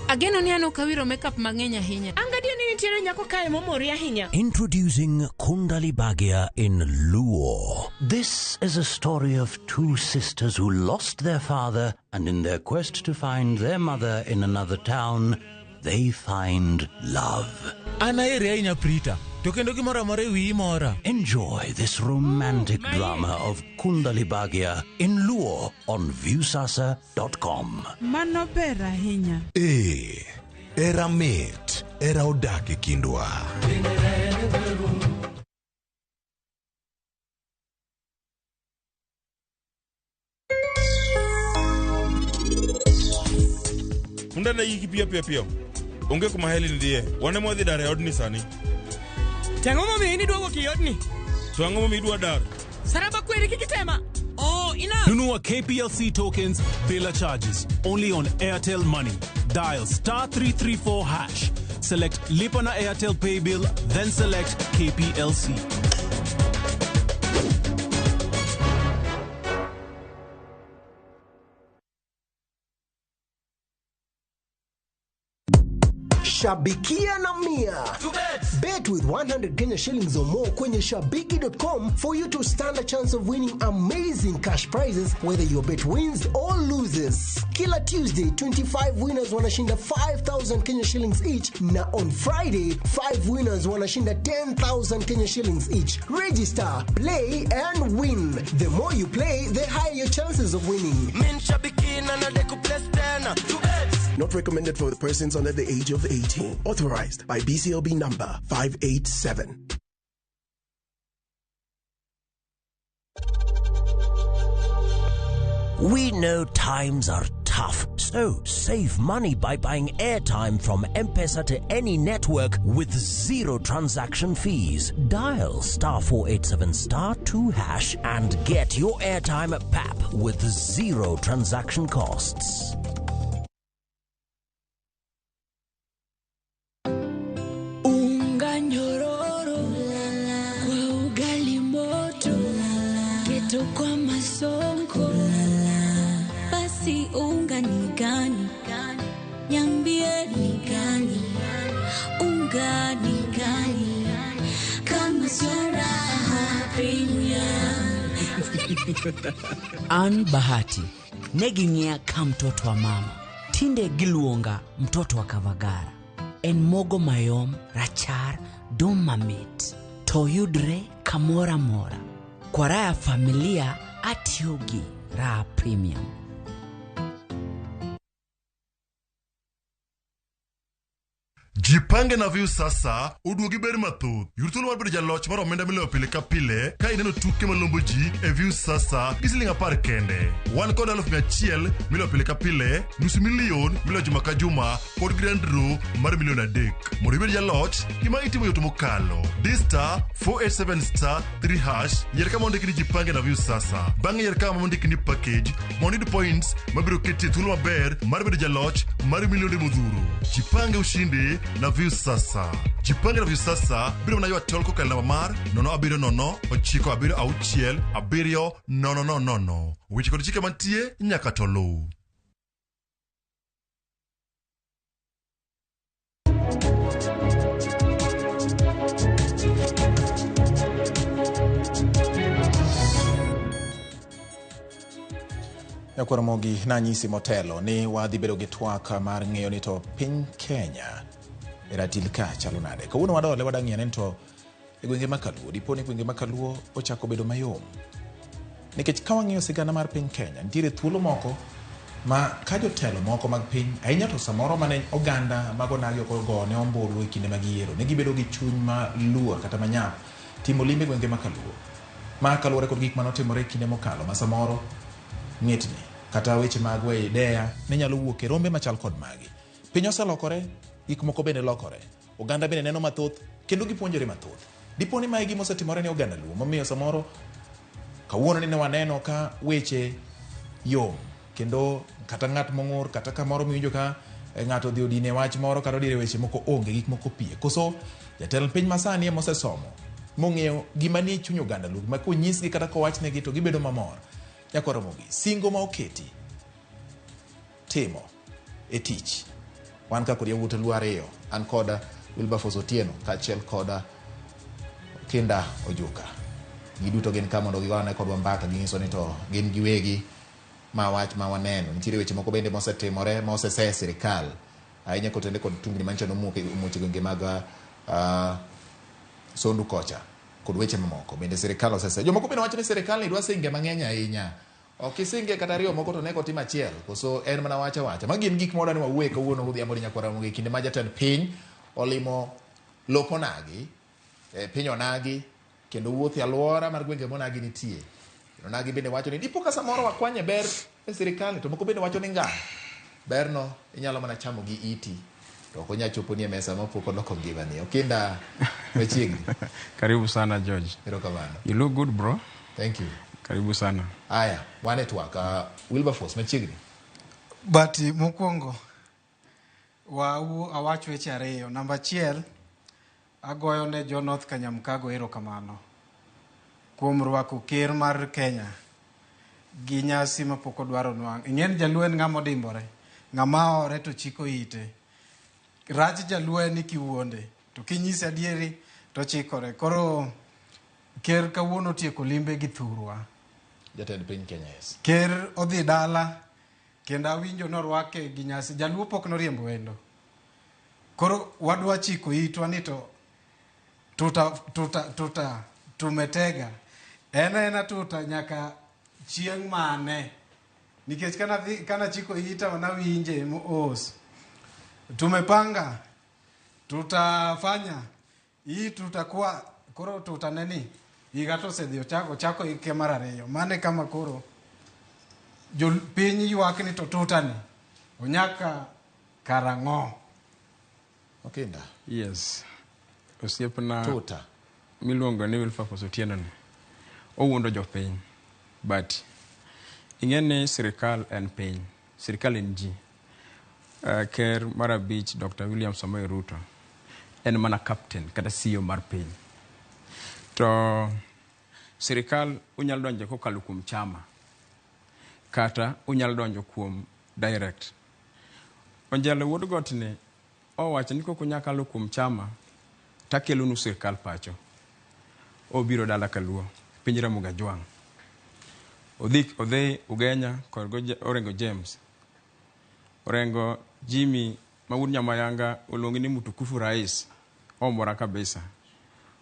Ageno ni an ok awiro makeup mang'eny ahinya. An gadier ni nitiere nyako kae momori ahinya. Introducing Kundali Bhagya in Luo. This is a story of two sisters who lost their father, and in their quest to find their mother in another town, they find love. An aheri ahinya Prita, to kendo gimoro amora e wiyi mora. Enjoy this romantic drama of Kundali Bhagya in Luo on Viusasa.com. Mano ber ahinya. Ee, era mit, era odak e kindwa. Punda ne yiki piyo piyo piyo. Onge kuma Helen dhiye. Wan ema wadhi dar e odni sani. To ang'o momiyo in iduogo ki odni? To ang'o momiyo idwa dar? Saraba kweri kik itema. Oh, enough. Nunua KPLC tokens bila charges only on Airtel Money. Dial star 334 hash. Select Lipa na Airtel Pay Bill, then select KPLC. Shabikia na Mia. Bet with 100 Kenya shillings or more kwenye shabiki.com for you to stand a chance of winning amazing cash prizes whether your bet wins or loses. Kila Tuesday, 25 winners wanashinda 5,000 Kenya shillings each na on Friday, 5 winners wanashinda 10,000 Kenya shillings each. Register, play and win. The more you play, the higher your chances of winning. Min shabiki na nadai kuplace tena. Not recommended for persons under the age of 18. Authorized by BCLB number 587. We know times are tough, so save money by buying airtime from M-Pesa to any network with zero transaction fees. Dial star 487 star 2 hash and get your airtime at PAP with zero transaction costs. Unga nyororo kwa ugali moto, keto kwa masonko. Basi unga ni gani? Niambie ni gani? Unga ni gani? Kama sio Raha Premium. An Bahati ne ging'iya ka mtoto wa mama, tinde giluonga mtoto wa Kavagara. En mogo mayom, rachar, dum mamit. To yudre kamoro amora. Kwa raha ya familia atiyo gi Raha Premium. Jipange na Viusasa oduogi ber mathoth. Yud thuolo mar bedo jaloch mar omenda miloyo pile ka pile ka ineno tuke malombo ji e Viusasa gi siling 10 kende. Wan kod 100,000 miloyo pile ka pile, nusu milion miloyo juma ka juma kod grand draw mar milion 3. Mondo ibed jaloch, gima itimo yot mokalo. Di star 487 star 3 hash, yier kama ondiki ni Jipange na Viusasa. Bang'e yier kama ondiki ni package mondo iyud points mabiro keti e thuolo maber mar bedo jaloch mar milionde modhuro. Jipange ushindi na Viusasa. Jipange na Viusasa biro mana ywa tol kokalo namba mar 070 976 7000. Weche kod chike mantie nyaka to luw. Nyakwar Mogi nanyisi motelo ni wadhi bedo gi twak mar ng'eyo ni to piny Kenya e ratil ka chalo nade. Kawuono wadole wadang'iyo ni to e gwenge ma Kaluo, dipo ni gwenge ma Kaluo ochako bedo mayom. Nikech ka wang'iyo sigana mar piny Kenya, nitiere thuolo moko ma ka jotelo moko mag piny, ahinya to samoro mane oganda mag onagi ok ogone ombulu e kinde mag yiero, ne gibedo gi chuny ma luor kata manyap timo limbe gwenge ma Kaluo. Ma kaluwore kod gik manotimore e kinde mokalo ma samoro ng'etni kata weche mag weyo ideya ne nyalo wuok e rombe machal kod magi. Piny oselokore, gik moko bende lokore. Oganda bende neno mathoth kendo gipuonjore mathoth. Dipo ni mae gima osetimore ne oganda Luo momiyo samoro kawuono ni ne waneno ka weche yom kendo kata ng'at mong'ur kata kamoro miwinjo ka ng'ato odhi odine wach moro kata odire weche moko onge gik moko pie. Koso jatend piny masani ema osesomo mong'eyo gima nie chuny oganda Luo ma konyisgi kata kowachnegi to gibedo mamor. Nyakwar Ramogi, singo ma oketi timo e tich. Wan ka kod yawuot Luo ariyo, an koda Wilberforce Otieno kaachiel koda Kinda Ojuka. Giduto gin ka mondo gigoane kodwa mbaka ginyiso ni to gin giwegi ma wach ma waneno. Nitiere weche moko bende mosetimore ma osese e sirikal ahinya kotende kod tungni manyicha nomuok omuoch e gwenge mag Sondu kocha kod weche mamoko bende sirikal osese. Jomoko bende wacho ni sirikal ni dwa singe mang'eny ahinya. Ok isinge kata ariyo moko to ne kotim achiel koso en mana wacha wacha. Magi gin gik mwadwa ni wawuoye kawuono godhiambo ni nyakwar Ramogi kinde ma jatend piny olimo lop onagi, piny onagi kendo wuotho e alwora mar gwenge monagi nitie. Onagi bende wacho ni dipo ka samoro wakwanye ber e sirikal to moko bende wacho ni ngang'. Berno inyalo mana chamo gi iti to ok onyal choponi e mesa mapok oloko ngimani. Okinda machiegni. Karibu sana George. Erokamano. You look good bro. Thank you. Karibu sana. Aya, wan e twak. Wilberforce machiegni. But mokwongo awach weche ariyo. Namba achiel, agoyo ne jo North Kanyamkago erokamano kuom rwako ker mar Kenya gi nyasi mapok odwaro nwang'. Ing'e ni jaluo en ng'ama odimbore, ng'ama ore to chiko ite. Rach jaluo en ni kiwuonde, to kinyise adieri to chikore. Koro ker kawuono otieko limbe gi thurwa. Jatend piny Kenya, yes. Ker odhi dala kendo awinjo norwake gi nyasi. Jaluo pok noriembo wendo. Koro wadwa chiko itwa ni to tuta tuta tuta tumetega. En ena tuta nyaka chieng' mane. Nikech kana chiko ita nawinje mos. Tumepanga, tutafanya, hii tutakuwa, koro tuta neni. Higa to osedhi ochako hike mar ariyo. Mane kama koro jopiny ywak ni to tutani onyaka karang'o. Okinda. Yes. Osiepna Tuta. miluongo ni Wilberforce Otieno ni owuondo jopiny but ing'e ni sirikal en piny, sirikal en ji. Ker mar abich Dr. William Samoei Ruto en mana captain kata CEO mar piny. To sirikal unyalo donjo kokalo kuom chama kata unyalo donjo kuom direct. Onjelo wuod got ni owacho ni kok unyal kalo kuom chama takelonu sirikal pacho. Obiro dala Kaluo, piny Ramogi Ajwang'. Odhi Ugenya kod Orengo James. Orengo Jimmy ma wuod Nyamayanga oluongi ni mtukufu rais. Omora kabisa.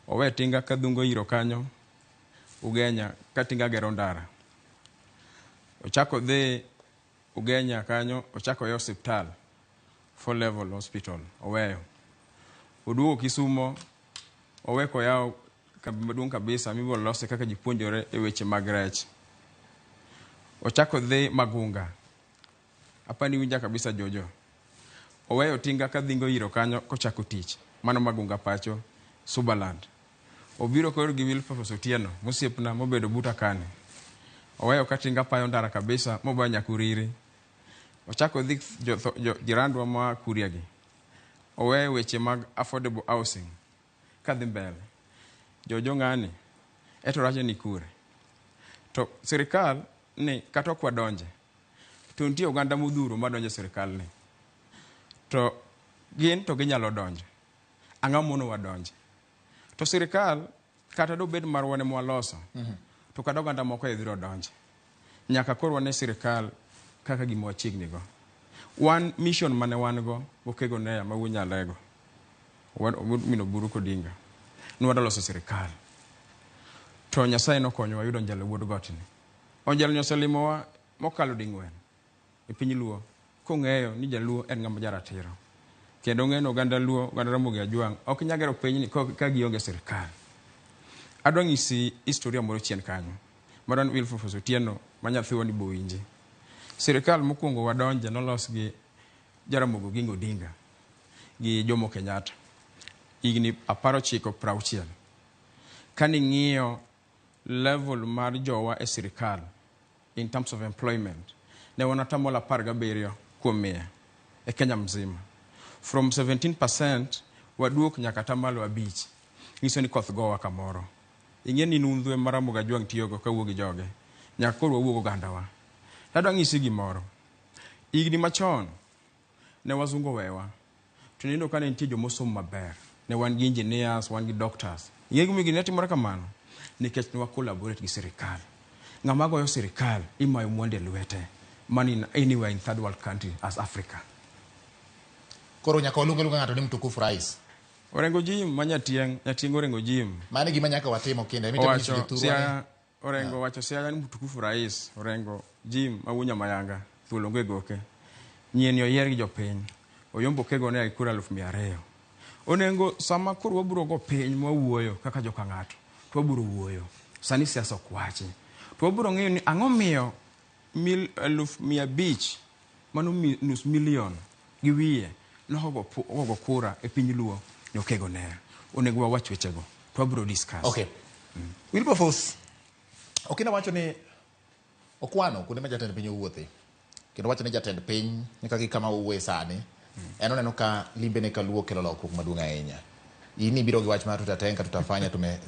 Owe tinga kadhungo iro kanyo Ugenya ka tinga gero ndara. Ochako dhi Ugenya kanyo, ochako e osiptal, 4 level hospital, oweyo. Oduogo Kisumo, owe koyawo kambi maduong' kabisa mibiro lose kaka ji puonjore e weche mag rech. Ochako dhi Magunga. Apani winja kabisa Jojo. Oweyo tinga ka dhingo iro kanyo kochako tich. Mano Magunga pacho, Subaland. Obiro koro gi Wilberforce Otieno, mosiepna mobedo buta kani. Oweyo ka tinga payo ndara kabisa mobayo nyaka Uriri. Ochako dhi jirandwa ma Kuria gi. Oweyo weche mag affordable housing kadhi mbele. Jojo ng'ani, eto rache ni kure. To sirikal ni kata ok wadonje, to nitie oganda modhuro madonjo e sirikal ni. To gin to ginyalo donjo. Ang'o mono wadonje? To sirikal kata dobed marwa ne mwaloso, to kata oganda moko e biro donje. Nyaka koro wane sirikal kaka gima wachiegni go. Wan mission mane wan go Okego Neya ma wuo Nyalego, min Oburu Kodinga, nwadwa loso sirikal. To Nyasaye nokonyowa yudo Onjelo wuod Gotni. Onjelo ni oselimowa mokalo ding'wen e piny Luo kong'eyo ni jaluo en ng'ama jaratiro. Kendo ong'eyo ni oganda Luo, oganda Ramogi Ajwang' ok nyal gero pinyni ka gionge sirikal. Adwa nyisi historia moro chien kanyo. Madwa ni Wilberforce Otieno ma nyathiwa ni bowinji. Sirikal mokwongo wadonje nolos gi Jaramogi Oginga Odinga gi Jomo Kenyatta higni 19 60. Kaning'iyo level mar jowa e sirikal in terms of employment ne wan atamalo 17 kuom mia e Kenya mzima. From 17% waduok nyaka atamalo 5. Nyiso ni koth gowa kamoro. Ing'e ni nundhu ema Ramogi Ajwang' tiyogo kawuok gi joge. Nyaka koro wawuog ogandawa. Tadwa nyisi gimoro. Higni machon ne wazungu owewa. To niyudo ka ne nitie jomosomo maber. Ne wan gi engineers, wan gi doctors. Ing'e gimomiyo gini ne timore kamano? Nikech ne wa collaborate gi sirikal. Ng'ama goyo sirikal imayo mwandu e lwete. Mano in anywhere in third world country as Africa. Koro nyaka waluong aluonga ng'ato ni mtukufu rais. Orengo Jim ma Nyatieng', Nyatieng' Orengo Jim. Mano e gima nyaka watim Okinda. Ema itemo nyiso Owacho jothurwa ni Siaya, Orengo owacho Siaya ni mtukufu rais, Orengo Jim ma wuo Nyamayanga, thuol onge goke. Nyien oyier gi jopiny. Oyombo kego ne gi kura 200,000. Onengo sama koro wabiro go piny mwawuoyo kaka joka ng'ato, to wabiro wuoyo. Sani siasa ok wachi. To wabiro ng'eyo ni ang'o miyo 500,000 mano nus milion gi wiye nogogo kura e piny Luo ne Okego Neya. Onego wawach wechego. To wabiro discuss. Okay. Wilberforce, Okinda wacho ni okwano kuonde ma jatend piny owuothe. Kendo wacho ni jatend piny nyaka gi kama owuoye sani. En oneno ka limbe ne kaluo kelo lokruok maduong' ahinya. In ibiro gi wach mar tutatenga tutafanya tume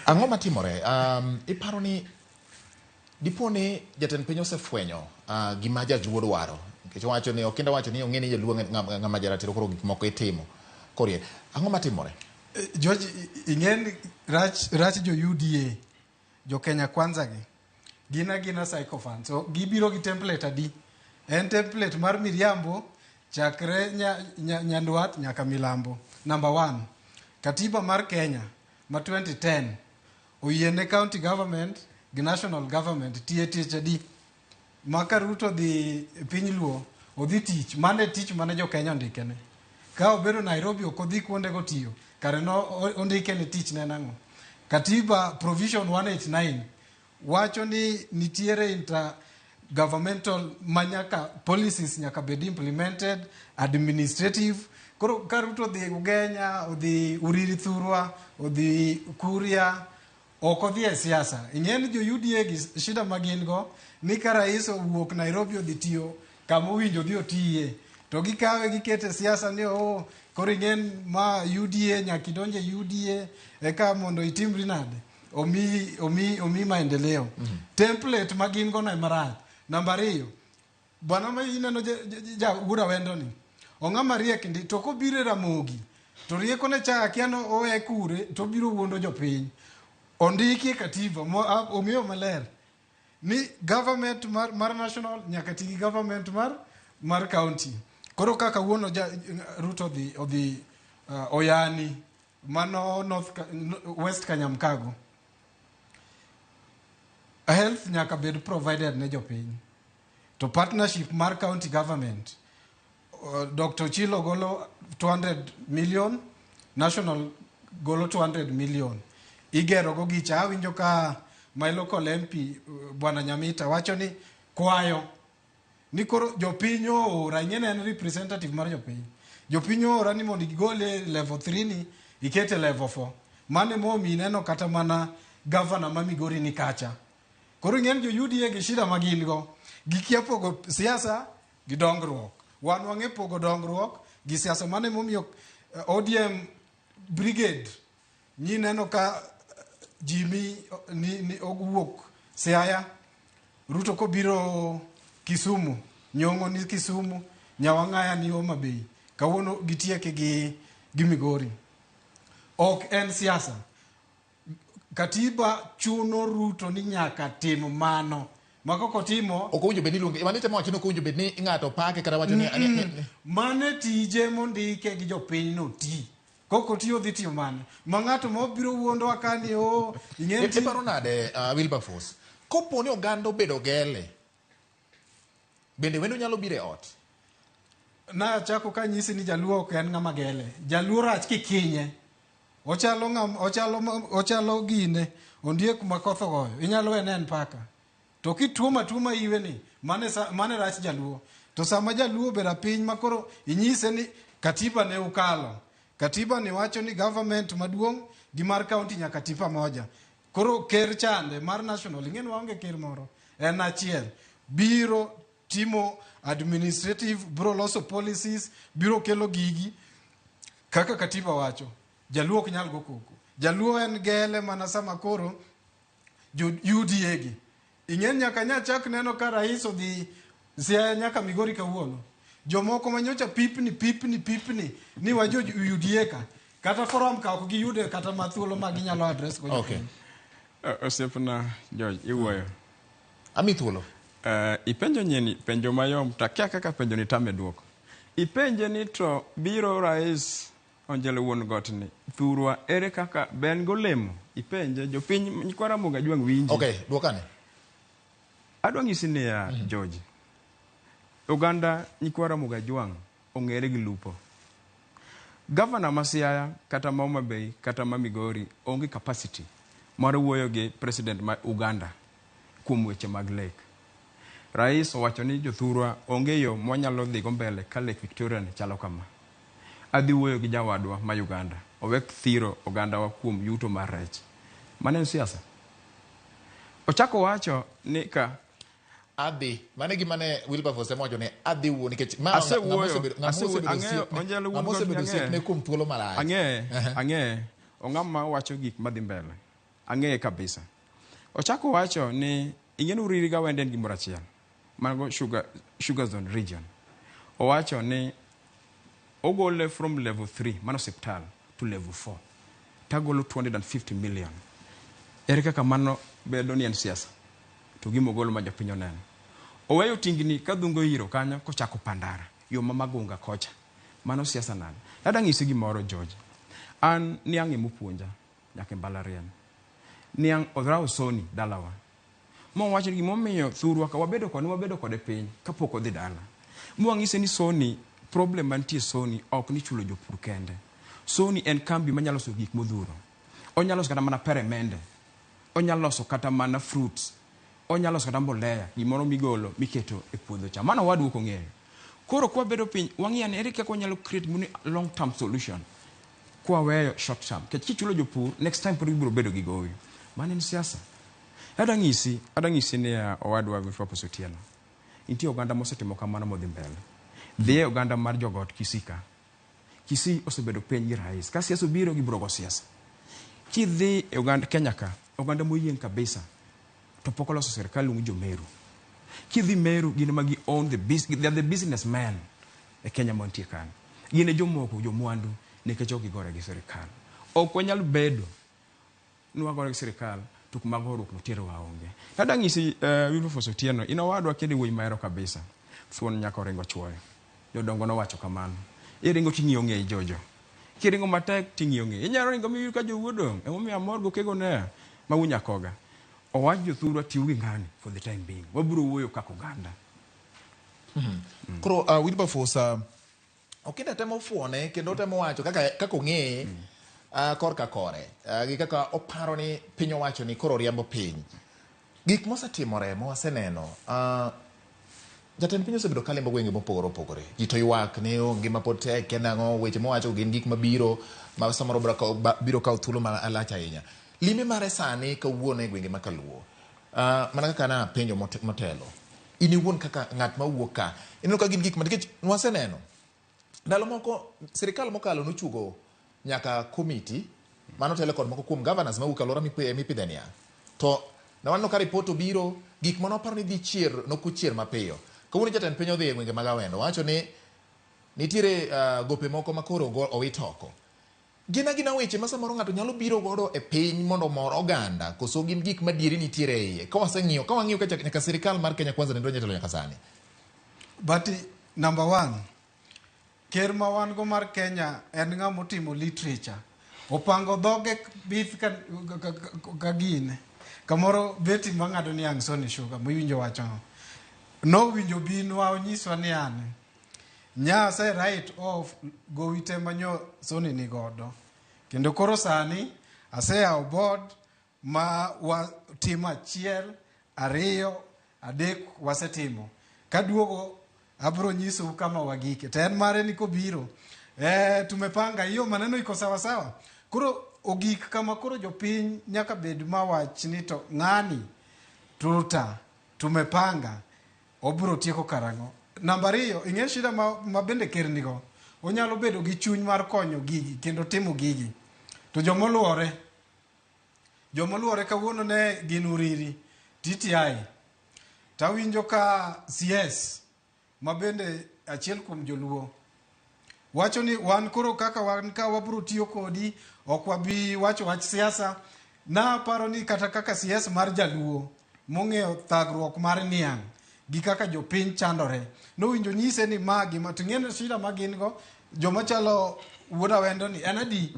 ang'o matimore? Iparo ni dipo ni jatend piny osefwenyo gima jaluo dwaro. Nikech owacho ni Okinda wacho ni ong'e ni jaluo ng'ama jaratiro koro gik moko itimo. Korie, ang'o matimore? George, ing'e ni rach jo UDA, jo Kenya Kwanza gi, gin agina sycophants. So, gibiro gi template adi? En template mar miriambo chakre Nyandwat nyaka Milambo. Number 1, katiba mar Kenya ma 2010 oyiene county government gi national government tiye tich adi? Ma ka Ruto dhi piny Luo, odhi tich, mane tich mane jo Kenya ondikene. Ka obedo Nairobi ok odhi kuonde go tiyo, kare no ondike ni tich ne nang'o? Katiba provision 189 wacho ni nitiere intergovernmental manyaka policies nyaka bed implemented, administrative. Koro ka Ruto odhi Ugenya, odhi Uriri Thurwa, odhi Kuria, ok odhi e siasa. Ing'e ni jo UDA gi shida ma gin go ni ka rais owuok Nairobi odhi tiyo kama owinjo odhi otiye, to gikawe gikete siasa ni oh, koro ing'e ma UDA nyaka idonje UDA eka mondo itimri nade, omi maendeleo. Template ma gin go no ema rach. Namba 2, bwana ma ineno ja wuod Awendo ni ong'ama riek ndi, to kobiro e Ramogi to rieko ne cha akia no owe kure to obiro wuondo jopiny. Ondiki e katiba ong'eyo maler ni government mar national nyaka ti gi government mar county. Koro kaka wuono Ruto odhi Oyani mano North West Kanyamkago, health nyaka bed provided ne jopiny, to partnership mar county government Dr. Ochilo golo 200 million, National golo 200 million. Igero go gicha. Awinjo ka my local MP Bwana Nyamita wacho ni kwayo ni koro jopiny oora, ing'e ni en representative mar jopiny. Jopiny oora ni mondo igole level 3 ni ikete level 4. Mano emomiyo ineno kata mana governor ma Migori ni kacha. Koro ing'e ni jo UDA gi shida ma gin go, gikia pogo siasa gi dongruok. Wan wang'e pogo dongruok gi siasa. Mano emomiyo ODM brigade nyineno ka Jimmy ni owuok Siaya, Ruto kobiro Kisumu, Nyong'o ni Kisumu, Nyawang'aya ni Homa Bay. Kawuono gitieke gi Migori. Ok en siasa. Katiba chuno Ruto ni nyaka tim mano. Ma kok otimo... Ok owinjo bed ni iluonge, mano itemo wacho ni ok owinjo bed ni ng'ato pake kata wacho ni Mane tije mondike gi jopiny no ti. Kok otiyo dhi tiyo mane. Ma ng'ato mobiro wuondowa ka ni o ing'e ti- Iparo nade Wilberforce? Kopo ni oganda obedo gele, bende wendo nyalo biro e ot? Nachako kanyisi ni Jaluo ok en ng'ama gele. Jaluo rach kikinye. Ochalo ng'am, ochalo ochalo gine, ondiek ma koth ogoyo. Inyalo wene en paka. To kituomo atuoma iwe ni, mane rach Jaluo. To sama Jaluo obedo piny ma koro inyise ni katiba ne ukalo. Katiba ni wacho ni government maduong' gi mar county nyaka ti pamoja. Koro ker chande mar national, ing'e ni waonge ker moro. En achiel. Biro timo administrative, biro loso policies, biro kelo gigi kaka katiba wacho. Jaluo ok nyal go koko. Jaluo en gele mana sama koro jo UDA gi. Ing'e nyaka nyachak neno ka rais odhi Siaya nyaka Migori kawuono. Jomoko manyocha pipni pipni pipni ni wajo UDA ka. Kata forum ka ok giyude kata ma thuolo ma ginyalo address go. Okay. Osiepna George, iwuoyo. Ami thuolo. Ipenjo nyeni penjo mayom to akia kaka penjo ni tame duoko. Ipenje ni to biro rais Onjelo wuon got ni thurwa ere kaka ben golemo ipenje jopiny nyikwa Ramogi Ajwang' winji. Okay, duokane. Adwa nyisi niya George. Oganda nyikwa Ramogi Ajwang' ong'ere gi lupo. Gavana ma Siaya kata ma Homa Bay kata ma Migori onge capacity mar wuoyo gi president ma Uganda kuom weche mag lake. Rais owacho ni jothurwa onge yo mwanyalo dhigo mbele ka Lake Victoria ni chalo kama. Adhi wuoyo gi jawadwa ma Uganda owek thiro ogandawa kuom yuto mar rech. Mano en siasa. Ochako wacho ni ka adhi mane gima ne Wilberforce owacho ni adhi wuo nikech ma Asewuoyo, ang'eyo, Onjelo wuon ng'ama osebedo got ni ang'eye. osiepne kuom thuolo malach. Ang'eye, ong'ama wacho gik madhi mbele. Ang'eye kabisa. Ochako wacho ni ing'e ni Uriri ga Wende en gimoro achiel. Mago sugar zone region. Owacho ni ogole from level 3 mano osiptal to level 4. Tagolo 250 million. Ere kaka mano bedo ni en siasa? To gima ogolo ma jopiny oneno. Oweyo tingni ka dhungo iro kanyo kochako Pandara, yo ma Magunga kocha. Mano siasa nade? Adwa nyisi gimoro George. An niang' emopuonja nyaka e mbalariany. Niang' odrawo Sony dalawa. Mowacho ni gimomiyo thurwa ka wabedo kode, wabedo kode piny kapok odhi dala. Mwang'ise ni Sony, problem mantie Sony ok ni chulo jopur kende. Sony en kambi manyalo loso gik modhuro. Onyalo loso kata mana peremende. Onyalo loso kata mana fruits. Onyalo loso kata mbolea, gimoro migolo miketo e puodho cha. Mano wadwa ok ong'eyo. Koro kwabedo piny, wang'iyo ni ere kaka wanyalo create muni long term solution. Kwaweyo short term. Nikech kichulo jopur, next time pod gibiro bedo gi gowi. Mano en siasa. Adwa nyisi ni owadwa Wilberforce Otieno. Nitie oganda mosetimo kamano modhi mbele. Dhi e oganda mar jogot Kisii ka. Kisii osebedo piny gi rais. Ka siasa obiro gibiro go siasa. Kidhi e oganda Kenya ka, oganda moyieng' kabisa to pok oloso sirkal luongo jo Meru. Kidhi Meru gin ma gi own the they are the businessmen e Kenya mantie kanyo. Gin e jomoko, jomwandu nikech ok gigore gi sirkal. Ok wanyal bedo ni wagore gi sirkal to kuma goruok no tero waonge. Adwa nyisi Wilberforce Otieno, in owadwa kendo wuoyi mahero kabisa. Thuon nyaka oringo chuoyo. Jodongo nowacho kamano. Iringo ting'iyo ng'eyi Jojo. Kiringo matek ting'iyo ng'eyi. Inyalo ringo miyud ka jowuo dong'. Emomiyo amor go kego ne ma unyakoga. Owach jothurwa tiyo gi ng'ani for the time being. Wabiro wuoyo kaka oganda. Koro Wilberforce, Okinda temo fuone kendo temo wacho kaka kaka ong'eye korka kore gi kaka oparo ni piny owacho ni koro riembo piny. Gik mosetimore mawaseneno jatend piny osebedo kalimbo gwenge mopogore opogore. Ji to ywak ni oh, ngima pod tek kendo ang'o weche mowacho gin gik mabiro ma samoro biro kawo thuolo malach ahinya. Limbe mare sani kawuono e gwenge ma Kaluo. Mana kaka napenjo motelo. In iwuon kaka ng'at mawuok ka, ineno ka gin gik ma nikech nwaseneno ndalo moko sirikal mokalo nochuogo nyaka komiti manotelo kod moko kuom governors mawuok e alwora mipidhe niang'. To ne waneno ka ripot obiro, gik mane waparo ni dhi chier nokochier mapiyo. Kawuono jatend piny odhi e gwenge mag Awendo, owacho ni nitiere gope moko ma koro owit oko. Gin agina weche ma samoro ng'ato nyalo biro godo e piny mondo omor oganda, koso gin gik madieri nitiere e iye. Ka waseng'iyo, ka wang'iyo ka nyaka sirikal mar Kenya Kwanza ne donjo e telo nyaka sani. But number one, ker ma wan go mar Kenya en ng'ama otimo literature. Opango dhoge bith ka, ka, ka, ka gine. Kamoro beti mang'ado niang' Sony Sugar, miwinjo wachono. Nowinjo binwa onyiswa ni an nya ase write off gowi te manyo Sony ni godo. Kendo koro sani aseyawo board ma watimo achiel, ariyo, adek wasetimo. Kaduogo abro nyisou kama wagike. To en mare ni kobiro, tumepanga hiyo maneno iko sawa sawa. Koro ogik kama koro jopiny nyaka bed mawach ni to ng'ani tuta tumepanga obro tieko karang'o. Namba ariyo, ing'e shida ma bende ker nigo. Onyalo bedo gi chuny mar konyo gigi kendo timo gigi. To jomoluore kawuono ne gin Uriri, TTI. Tawinjo ka CS ma bende achiel kuom joluo wacho ni wan koro kaka wan ka wabro tiyo kodi ok wabi wacho wach siasa. Naparo ni kata kaka CS mar jaluo mong'eyo thagruok mar niang' gi kaka jopiny chandore nowinjo nyise ni ma gima to ing'e shida ma gin go joma chalo wuod Awendo ni en adi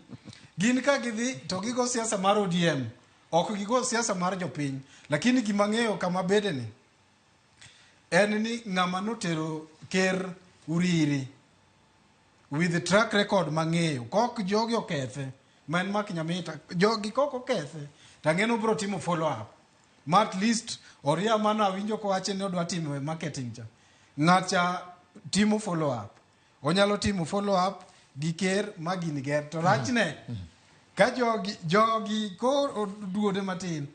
gin ka gidhi to gigo siasa mar ODM ok gigo siasa mar jopiny. Lakini gima ng'eyo kama bede ni en ni ng'ama notero ker Uriri with the track record mang'eyo kok jogi okethe ma en Mark Nyamita jogi kok okethe to ang'e ni obro timo follow up ma at least oria mano awinjo kowacho ni odwa timo e marketing cha ng'acha timo follow up onyalo timo follow up gi ker ma gini ger to rachne ka jogi ko oduode matin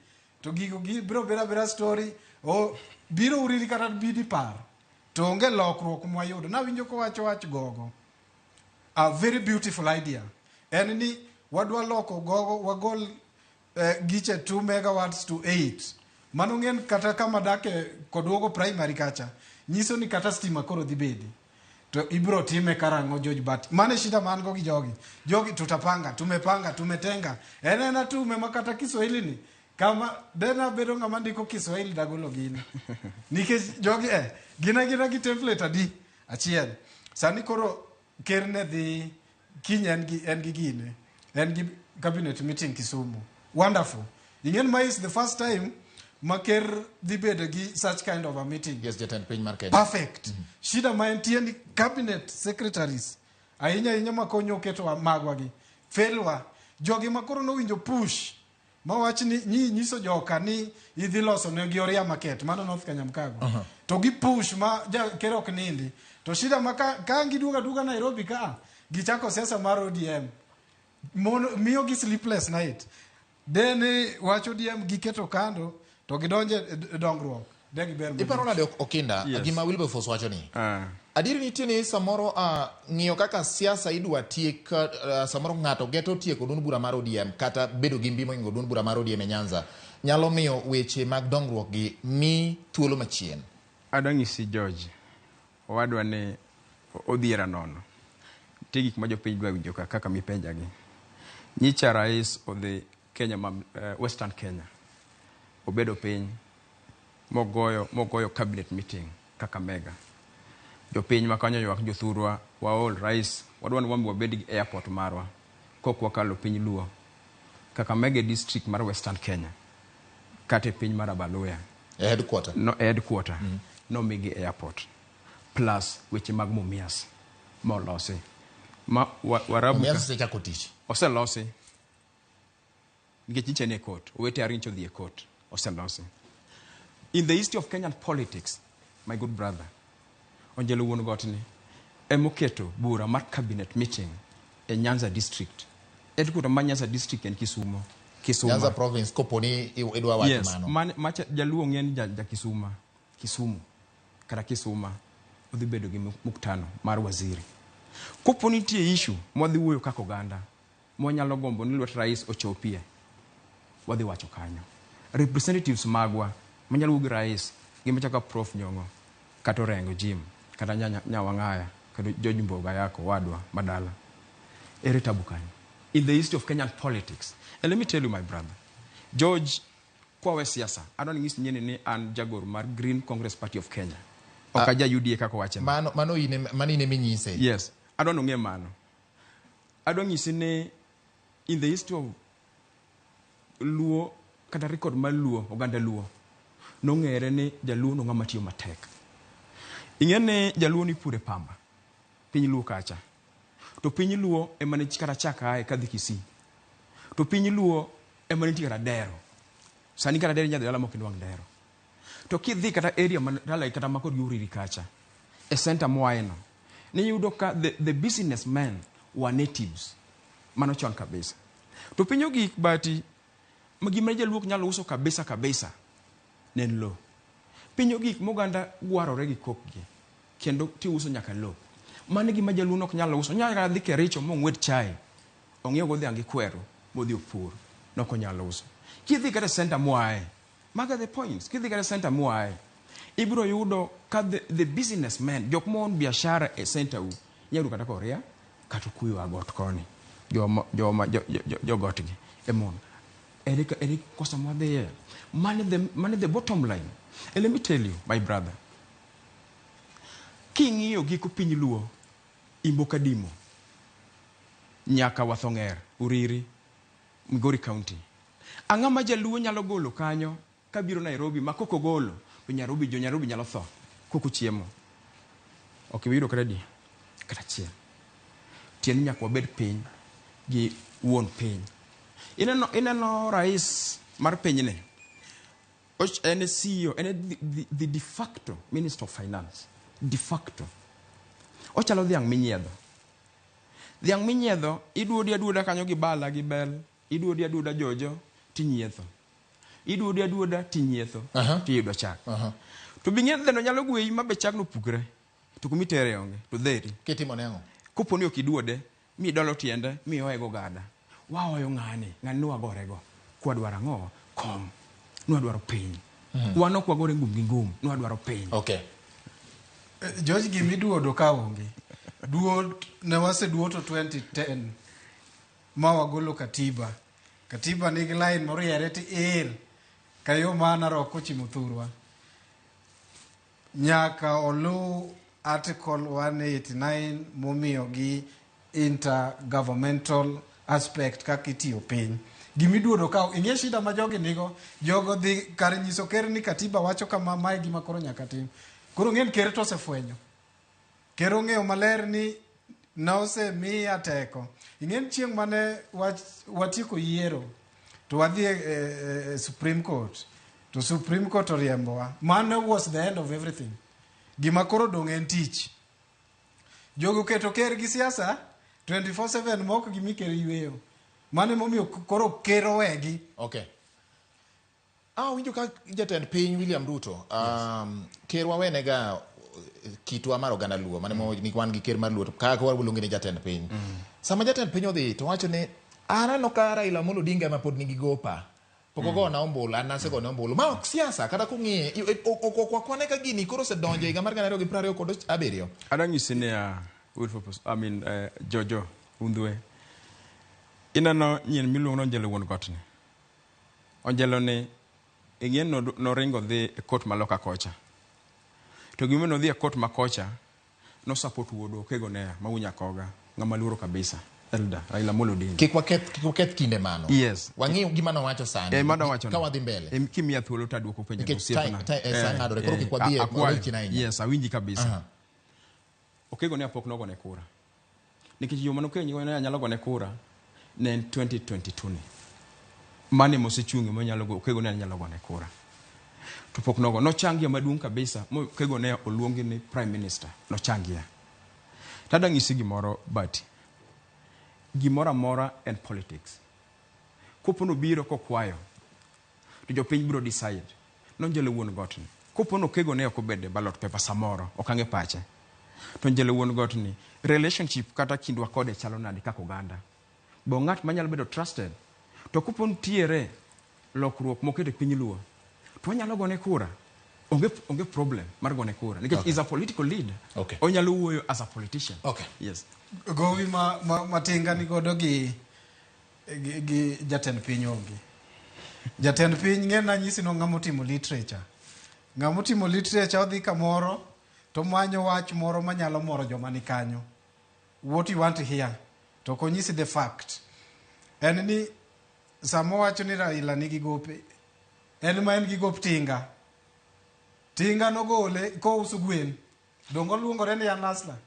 to gigo gi biro bedo abeda story o biro Uriri kata bidi par to onge lokruok mwayudo. Nawinjo kowacho wach gogo a very beautiful idea en ni wadwa loko gogo wagol giche 2 megawatts to 8 mano ng'en kata kama dake koduogo primary kacha nyiso ni kata stima koro dhi bedi to ibro time karang'o George Bat mane shida man go gi jogi tutapanga tumepanga tumetenga en ena tume ma kata Kiswahili ni kama dena bedo ng'ama ndiko Kiswahili dagolo gini nikech jogi gina gi template adi achiel sani koro ker ne dhi kiny en gi gine en gi cabinet meeting Kisumu. Wonderful. Ing'en ma is the first time ma ker dhi bedo gi such kind of a meeting. Yes, jatend piny mar Kenya. Perfect. Shida ma entie ni cabinet secretaries ahinya ahinya makonyo keto magwa gi failwa jogi ma koro nowinjo push mawach ni nyiso joka ni idhi loso ne gi Oria Market mano North Kanyamkago. To gi push ma ja ker ok nindi to shida ma ka giduoga duoga Nairobi ka gichako siasa mar ODM miyo gi sleepless night deni wach ODM giketo kando to gidonje dongruok de giber. Iparo nade Okinda gima Wilberforce wacho ni adieri nitie ni samoro ng'iyo kaka siasa idwa tiek samoro ng'ato geto tieko duond bura mar ODM kata bedo gi mbi moingo duond bura mar ODM e Nyanza nyalo miyo weche mag dongruok gi mi thuolo machien. Adwa nyisi George owadwa ni odhiera nono. Nitie gik ma jopiny dwa winjo kaka mipenja gi. Nyicha rais odhi Kenya ma Western Kenya. Obedo piny mogoyo cabinet meeting Kakamega. Jopiny ma kanyo ywak jothurwa waol rais wadwa ni wabed gi airport marwa kok wakalo piny Luo. Kakamega district mar Western Kenya kata e piny mar Abaluya. E headquarter. No headquarter. No migi airport. Plus weche mag Mumias. Molosi. Ma Warabu Mumias osechako tich. Oselosi. Nikech nyicha en e court. Owete ariyo nyicha odhi e court. Oselosi. In the history of Kenyan politics, my good brother, Onjelo wuon got ni emoketo bura mar cabinet meeting e Nyanza district. Headquarter mar Nyanza district en Kisumo. Kisuma. Nyanza province kopo ni idwa wacho Yes, mano. macha jaluo ng'e ni ja Kisuma, Kisumu kata Kisuma odhi bedo gi muktano mar waziri. Kopo nitie issue mwadhi wuoyo kaka oganda, mwanyalo gombo ni lwet rais ochopie, wadhi wacho kanyo. Representatives magwa manyalo wuoyo gi rais, gima chako Prof Nyong'o, kata Orengo Jim, kata Nyawang'aya, kata George Mboga yako wadwa madala. Ere tabu kanyo? In the history of Kenyan politics. And let me tell you, my brother, George, kwawe siasa, adwa ni nyisi nyeni ni an jagoro mar Green Congress Party of Kenya. Ok aja UDA kaka owache. Mano, mano ine, mano ine minyise. Yes. Adwa ni ong'e mano. Adwa nyisi ni in the history of Luo, kata record mar Luo, oganda Luo, nong'ere ni jaluo no ng'ama tiyo matek. Ing'e ni jaluo ni pure pamba, piny Luo kacha. To piny Luo ema ne kata chak ae kadhi Kisii. To piny Luo ema nitie kata dero. Sani kata dero inyalo dhi dala mok inwang' dero. To kidhi kata area man dala kata makod gi Uriri kacha, e center moae no, niyudo ka the businessmen were natives. Mano chon kabisa. To piny ogik bati, ma gima jaluo ok nyal uso kabisa kabisa, ne en lo. Piny ogik moganda gwarore gi kokgi, kendo tiuso nyaka lo. Mano e gima jaluo nok nyal uso. Onyalo kata dhi Kericho mong'wed chae, ong'iew go dhiang' gi kweru, modhi opur, nok onyal uso. Kidhi kata e center moae, mago are the points. Kidhi kata e center moae, ibiro yudo ka the businessmen, jok ma own biashara e center u, inyalo yudo kata Korea, kata Okuyu a got koni, jogot gi e mon. Ere kosa mwadhiye? Mano the bottom line. And let me tell you, my brother, king'iyo giko piny Luo, Imbo Kadimo, nyaka Wathong'er, Uriri, Migori County. Ang'o ma jaluo nyalo golo kanyo kabiro Nairobi ma kok ogolo to Nairobi, jo Nairobi nyalo tho kok ochiemo. Ok ibi yudo kata adi? Kata achiel. Tiende nyaka wabed piny gi wuon piny. Ineno rais mar pinyni, en e CEO, en e the de facto Minister of Finance. De facto. Ochalo dhiang' minyiedho. Dhiang' minyiedho, iduodi aduoda kanyo gi bala gi bel, iduodi aduoda jojo, tinyietho. Iduodi aduoda, tinyietho, tiyudo chak. To bi ng'e dheno nyalo gweyi ma be chagno pukre. To kuma itere onge, to dheri. Kitimo ne ang'o? Kopo ni ok iduode, mi idolo tiende, mi oye go gada. Waoyo ng'ani, ng'ani nwagorego. Kwadwaro ang'o? Kom. Nwadwaro piny. Wan ok wagore ngum gi ngum, nwadwaro piny. George, gima iduodo ka onge. Duod, ne waseduoto 2010 ma wagolo katiba. Katiba nigi line moriere ti ir ka yo ma Narok kochimo thurwa. Nyaka olu Article 189 momiyo gi intergovernmental aspect kaka itiyo piny. Gimiduodo ka ing'e shida ma jogi nigo, jogo dhi kar nyiso ker ni katiba wacho kama, mae gima koro nyaka tim. Koro ng'en ker to osefwenyo. Ker ong'eyo maler ni nosemiya teko. Ing'en chieng' mane watieko yiero to wadhi e Supreme Court to Supreme Court oriembowa. Mano was the end of everything. Gima koro dong' en tich. Jogo keto ker gi siasa 24/7 mok gimi ker yueyo. Mano emomiyo koro ker owegi. Okay. Winjo ka jatend piny William Ruto, ker wawenega kitwa mar oganda Luo, mano ni wan gi ker mar Luo, to kaka waluonge ni jatend piny. Sama jatend piny odhi to wacho ni aneno ka Raila Amolo Odinga ema pod nigi gopa. Pok ogona ombulu, an nasegone ombulu. Ma ok siasa, kata kung'iye, ok wakwane ka gini koro osedonjo higa mar gana ariyo gi piero ariyo kod abiriyo. Adwa nyisi niya, Wilberforce, I mean, Jojo, Undhwe. Ineno nyien miluongo ni Onjelo wuon got ni. Onjelo ni, ing'e noringo dhi e court ma loka kocha. To gima nodhi e court ma kocha, no support wuodwa Okego Neya, ma wuon Nyakoga, ng'ama luoro kabisa. Elder Raila Amolo Odinga. Kik waketh kinde mano. Yes. Wang'i gima nowacho sani. Mano wacho Ka wadhi mbele. Kimiya thuolo to aduoko penjo Nikech osiepna. sa ng'adore, koro kik wadhi e Akwayo. weche ahinya. Yes, awinji kabisa. Okego ne pok nogone kura. Nikech yo mane Okego ne nyalo gone kura ne en 2022 ni. Mane mosechung'e monyalo go Okego ne nyalo gone kura. To pok nogo. Nochangia maduong' kabisa. Mo Okego ne oluongi ni Prime Minister. Nochangia. Tada ng'isi gimoro but gimoro amora en politics. Kopo nobiro kokwayo to jopiny biro decide. Nonjelo wuon gotni. Kopo nokego ne ok obedo e ballot paper samoro, ok ang'e pache. To Njelo wuon gotni, relationship kata kindwa kode chalo nade kaka oganda? Bo ng'at manyalo bedo trusted? To kopo nitiere lokruok moketo e piny luo, to wanyalo gone kura. Onge, onge problem mar gone kura. Nikech okay. Is a political leader. Okay. Onyalo wuoyo as a politician. Okay. Yes. Gowi ma, ma, ma Tinga ni godo gi, gi, gi jatend piny onge. Jatend piny ng'e nanyisi no ng'ama otimo literature. Ng'ama otimo literature odhi kamoro to manyo wach moro manyalo moro joma ni kanyo. What you want to hear. To ok onyisi the fact. En ni sama owacho ni Raila nigi gope, en ma en gi gop Tinga. Tinga nogole kouso gwen. Donge oluongore ni an hustler?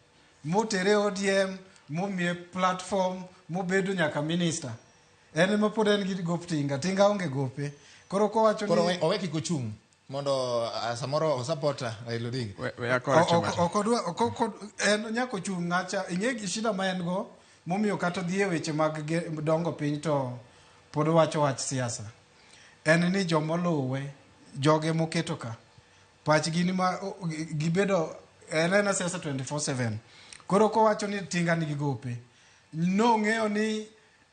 Motere ODM, momiye platform, mobedo nyaka minister. En ema pod en gi gop Tinga. Tinga onge gope. Koro kowacho Koro ni owe owe kik ochung' mondo samoro osupport Raila Odinga. Ok odwa ok en nyaka ochung' ng'acha ing'e gi shida ma en go momiyo kata odhi e weche mag dongo piny to pod owacho wach siasa en ni jomoluwe joge moketo ka pachgi ni ma gibedo en ena siasa 24/7 koro kowacho ni Tinga nigi gope nong'eyo ni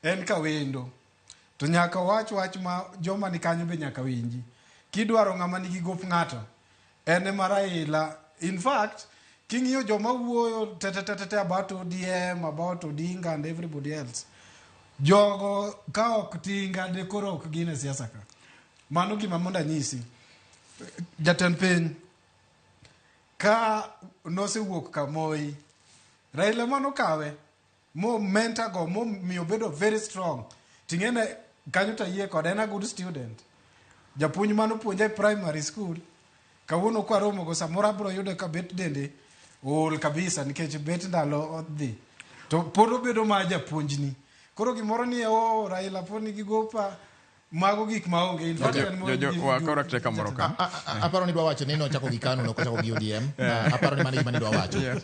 en kawendo to nyaka owach wach ma joma ni kanyo be nyaka winji kidwaro ng'ama nigi gop ng'ato en ema Raila in fact king'iyo joma wuoyo tetetetete about ODM about Odinga and everybody else jogo ka ok Tinga de koro ok gin e siasa ka mano gima mondo anyisi jatend piny ka nosewuok ka Moi Raila manokawe mo mentor go momiyo obedo very strong ting'ene kanyo to ayie kode en a good student japuonj manopuonja e primary school kawuono kwaromo go samoro abiro yudo ka bet dende ool kabisa nikech bet ndalo odhi to pod obedo ma japuonjni koro gimoro ni o Raila pod nigi gopa mago gik maonge in fact en mo- Wa correct kamoro ka. Aparo ni dwa wacho ni nochako gi KANU nok ochako gi ODM. Aparo ni mano e gima ne dwa wacho. Yes.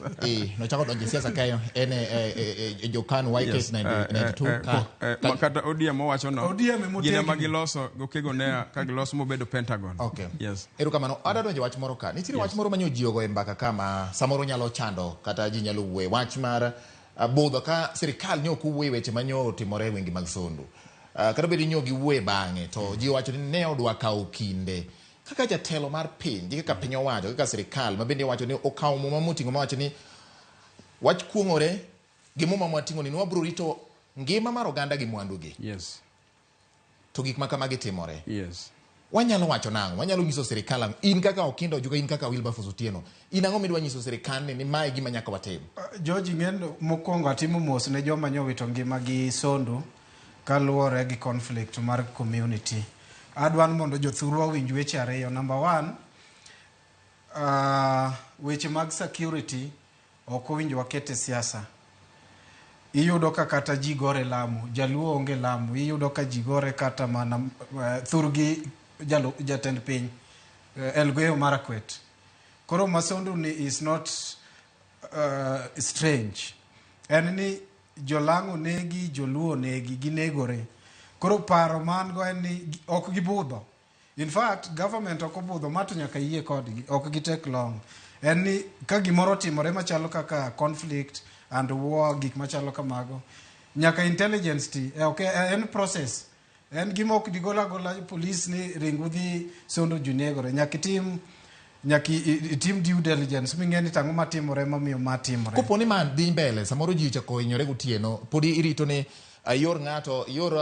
Nochako donjo e siasa kae en e jo KANU YK Yes, 92 ma kata ODM owacho no ODM ema gine otegno. ma giloso gokego ne ka giloso mobedo Pentagon. Okay. Yes. Erokamano. Adwa donjo e wach moro ka. Nitiere wach moro manyo ji ogo e mbaka ka ma samoro nyalo chando kata ji nyalo wuoye. Wach mar budho ka sirikal nyo ok owuoye weche manyo otimore e gwenge mag Sondu. Kata bed ni nyo giwuoye bang'e to ji owacho ni ne odwa kawo kinde. Kaka jatelo mar piny, gi kaka piny owacho, kaka sirikal ma bende owacho ni okawo muma moting'o mawacho ni wach kuong'ore gi muma mwating'o ni wabiro rito ngima mar oganda gi mwandugi. Yes. To gik ma kamagi timore. Yes. Wanyalo wacho nang'o? Wanyalo nyiso sirikal ang'o? In kaka Okindo Ojuga, in kaka Wilberforce Otieno, in ang'o midwa nyiso sirikal ni mae gima nyaka watim? George ing'e mokwongo atimo mos ne joma nyowito ngima gi Sondu kaluwore gi conflict mar community. Adwa ni mondo jothurwa owinj weche ariyo. Number one, weche mag security ok owinjo waket e siasa. Iyudo ka kata ji gore Lamu, jaluo onge Lamu, iyudo ka ji gore kata mana thurgi jatend piny Elgeyo Marakwet. Koro Masondu ni is not strange. En ni jolang'o negi, joluo negi, ginegore. Koro paro man go en ni ok gibudho. In fact, government ok obudho, ma to nyaka yie kodgi, ok gi take long. En ni ka gimoro otimore machalo kaka conflict and war, gik machalo kamago, nyaka intelligence ti, ok, en process. En gima ok digol agola police ni ring udhi Sondu ji negore. Nyaka itim nyaka itim due diligence ming'e ni tang'o matimore mamiyo ma timore. Kopo ni ma dhi mbele, samoro ji ochako hinyore gotieno, pod irito ni ior ng'ato, ior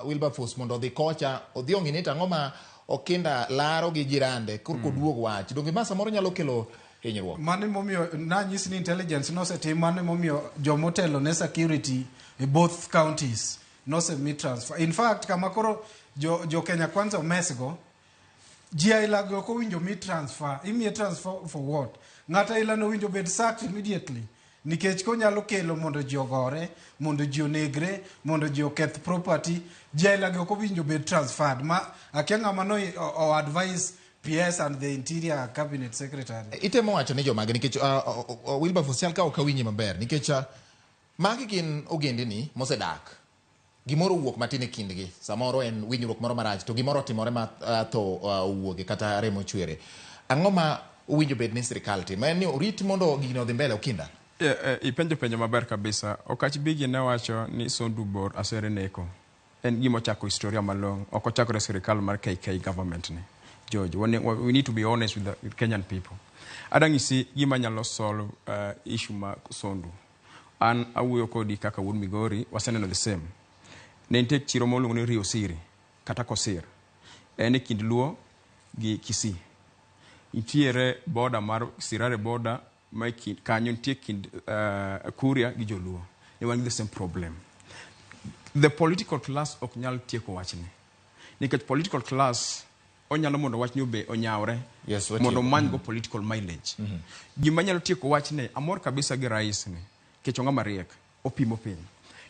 Wilberforce mondo odhi kocha, odhi ong'i ni tang'o ma Okinda laro gi jirande, korka oduog wach. Donge ma samoro nyalo kelo hinyruok? Mano emomiyo nanyisi ni intelligence nosetim, mano emomiyo jomotelo ne security e both counties nosemi transfer. In fact, kama koro jo Kenya Kwanza omesgo, Ji ailago ok owinjo mi transfer. Imiye transfer for what? Ng'ato aila no owinjo bed sacked immediately. Nikech konyalo kelo mondo ji ogore, mondo ji onegre, mondo ji oketh property, ji ailagi ok owinjo bed transferred. Ma akia ng'ama no o advise PS and the interior cabinet secretary. Itemo wacho ni jomage nikech Wilberforce chal ka ok awinji maber nikech magi gin ogendini mosedak gimoro owuok matin e kindgi samoro en winjruok moro marach to gimoro otimore ma tho owuoge kata remo chwere ang'o ma owinjo bed ni sirikal timo en ni orit mondo gini odhi mbele okinda Yeah, ipenjo penjo maber kabisa. Okach Bigi ne wacho ni Sondu bor asere neko. En gima ochako historia malong'o. Ok ochakore sirikal mar KK government ni. George, we need to be honest with Kenyan people. Adang'isi gima nyalo solve issue ma Sondu. An awuoyo kodi kaka wuod Migori, waseneno the same. Ne nitie chiro moluongo ni Rio Siri, kata Kosir. En e kind Luo gi Kisii. Nitiere border mar Sirare border ma e kind, kanyo nitie kind Kuria gi Joluo. Ne wan gi the same problem. The political class ok nyal tieko wachni. Nikech political class onyalo mondo wachni obe onyawre Yes, watieko. mondo omany go political mileage. Gima nyalo tieko wachni, amor kabisa gi rais ni, nikech ong'ama riek, opimo piny.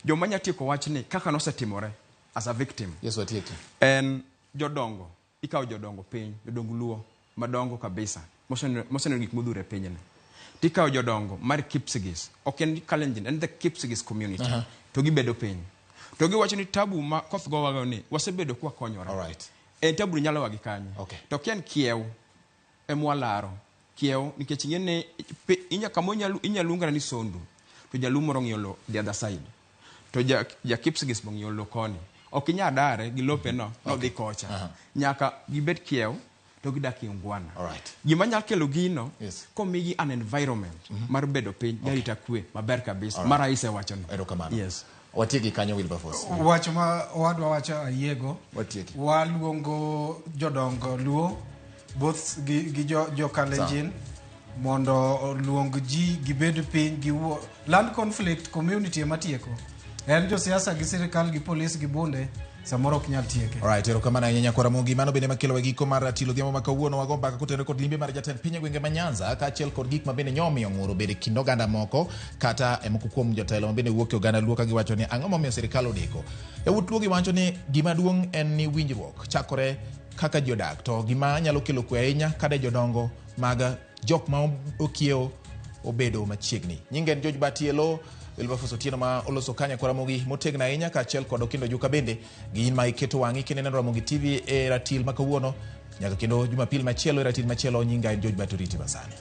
Joma nyalo tieko wachni kaka nosetimore as a victim. Yes, watieki. En jodongo, ikawo jodongo piny, jodong Luo madongo kabisa, moseneno gik modhuro e pinyni. Tikawo jodongo mar Kipsigis, ok en Kalenjin, en the Kipsigis community, to gibedo piny. To giwacho ni tabu ma koth gowago ni, wasebedo kwakonyore. Alright. En tabu ni nyalo wa gi kanye. Okay. To ka en kiew, emwalaro. Kiew, nikech ing'e ni, inya, kama inya luonga ni Sondu, to jaluo moro ng'iyo lo the other side. To ja Kipsigis bo ng'iyo lo koni. Ok inya dare gi lope no, nodhi kocha. Nyaka gibed kiew, to gidak e ungwana. Alright. Gima nyalo kelo gino, Yes. komigi an environment mar bedo piny, garita kwe, maber kabisa. Alright. Ma rais e wacho ni. Erokamano. Yes. Watieki kanyo Wilberforce. Wach ma owadwa wacho ayiego. Watieki. Waluongo jodongo Luo both gi jo Kalenjin mondo oluong ji gibed piny giwuo. Land conflict community ema tieko. En josiasa gi sirikal gi polis gi bunde samoro ok nyal tieke. Alright, erokamano ahinya nyakwara Ramogi. Mano bende makelo e giko mar ratilo odhiambo ma kawuono wago mbaka kotenore kod limbe mar jatend piny e gwenge ma Nyanza kaachiel kod gik ma bende nyomiyo ng'ur obedo e kind oganda moko kata e moko kuom jotelo ma bende wuok e oganda Luo ka giwacho ni ang'o momiyo sirikal odeko. Yawuot Luo giwacho ni gima duong' en ni winjruok chakore kaka ji odak to gima nyalo kelo kwe ahinya kade jodongo mag jok ma okiewo obedo machiegni. Nyinge en George Batielo, Wilberforce Otieno ma oloso kanya kwa Ramogi motegno ahinya kaachiel kod Okindo Juka bende gin ma iketo wang'i kendo ineno Ramogi TV e ratil ma kawuono nyaka kendo Jumapil machielo e ratil machielo nyinga en George Batoriti Masani.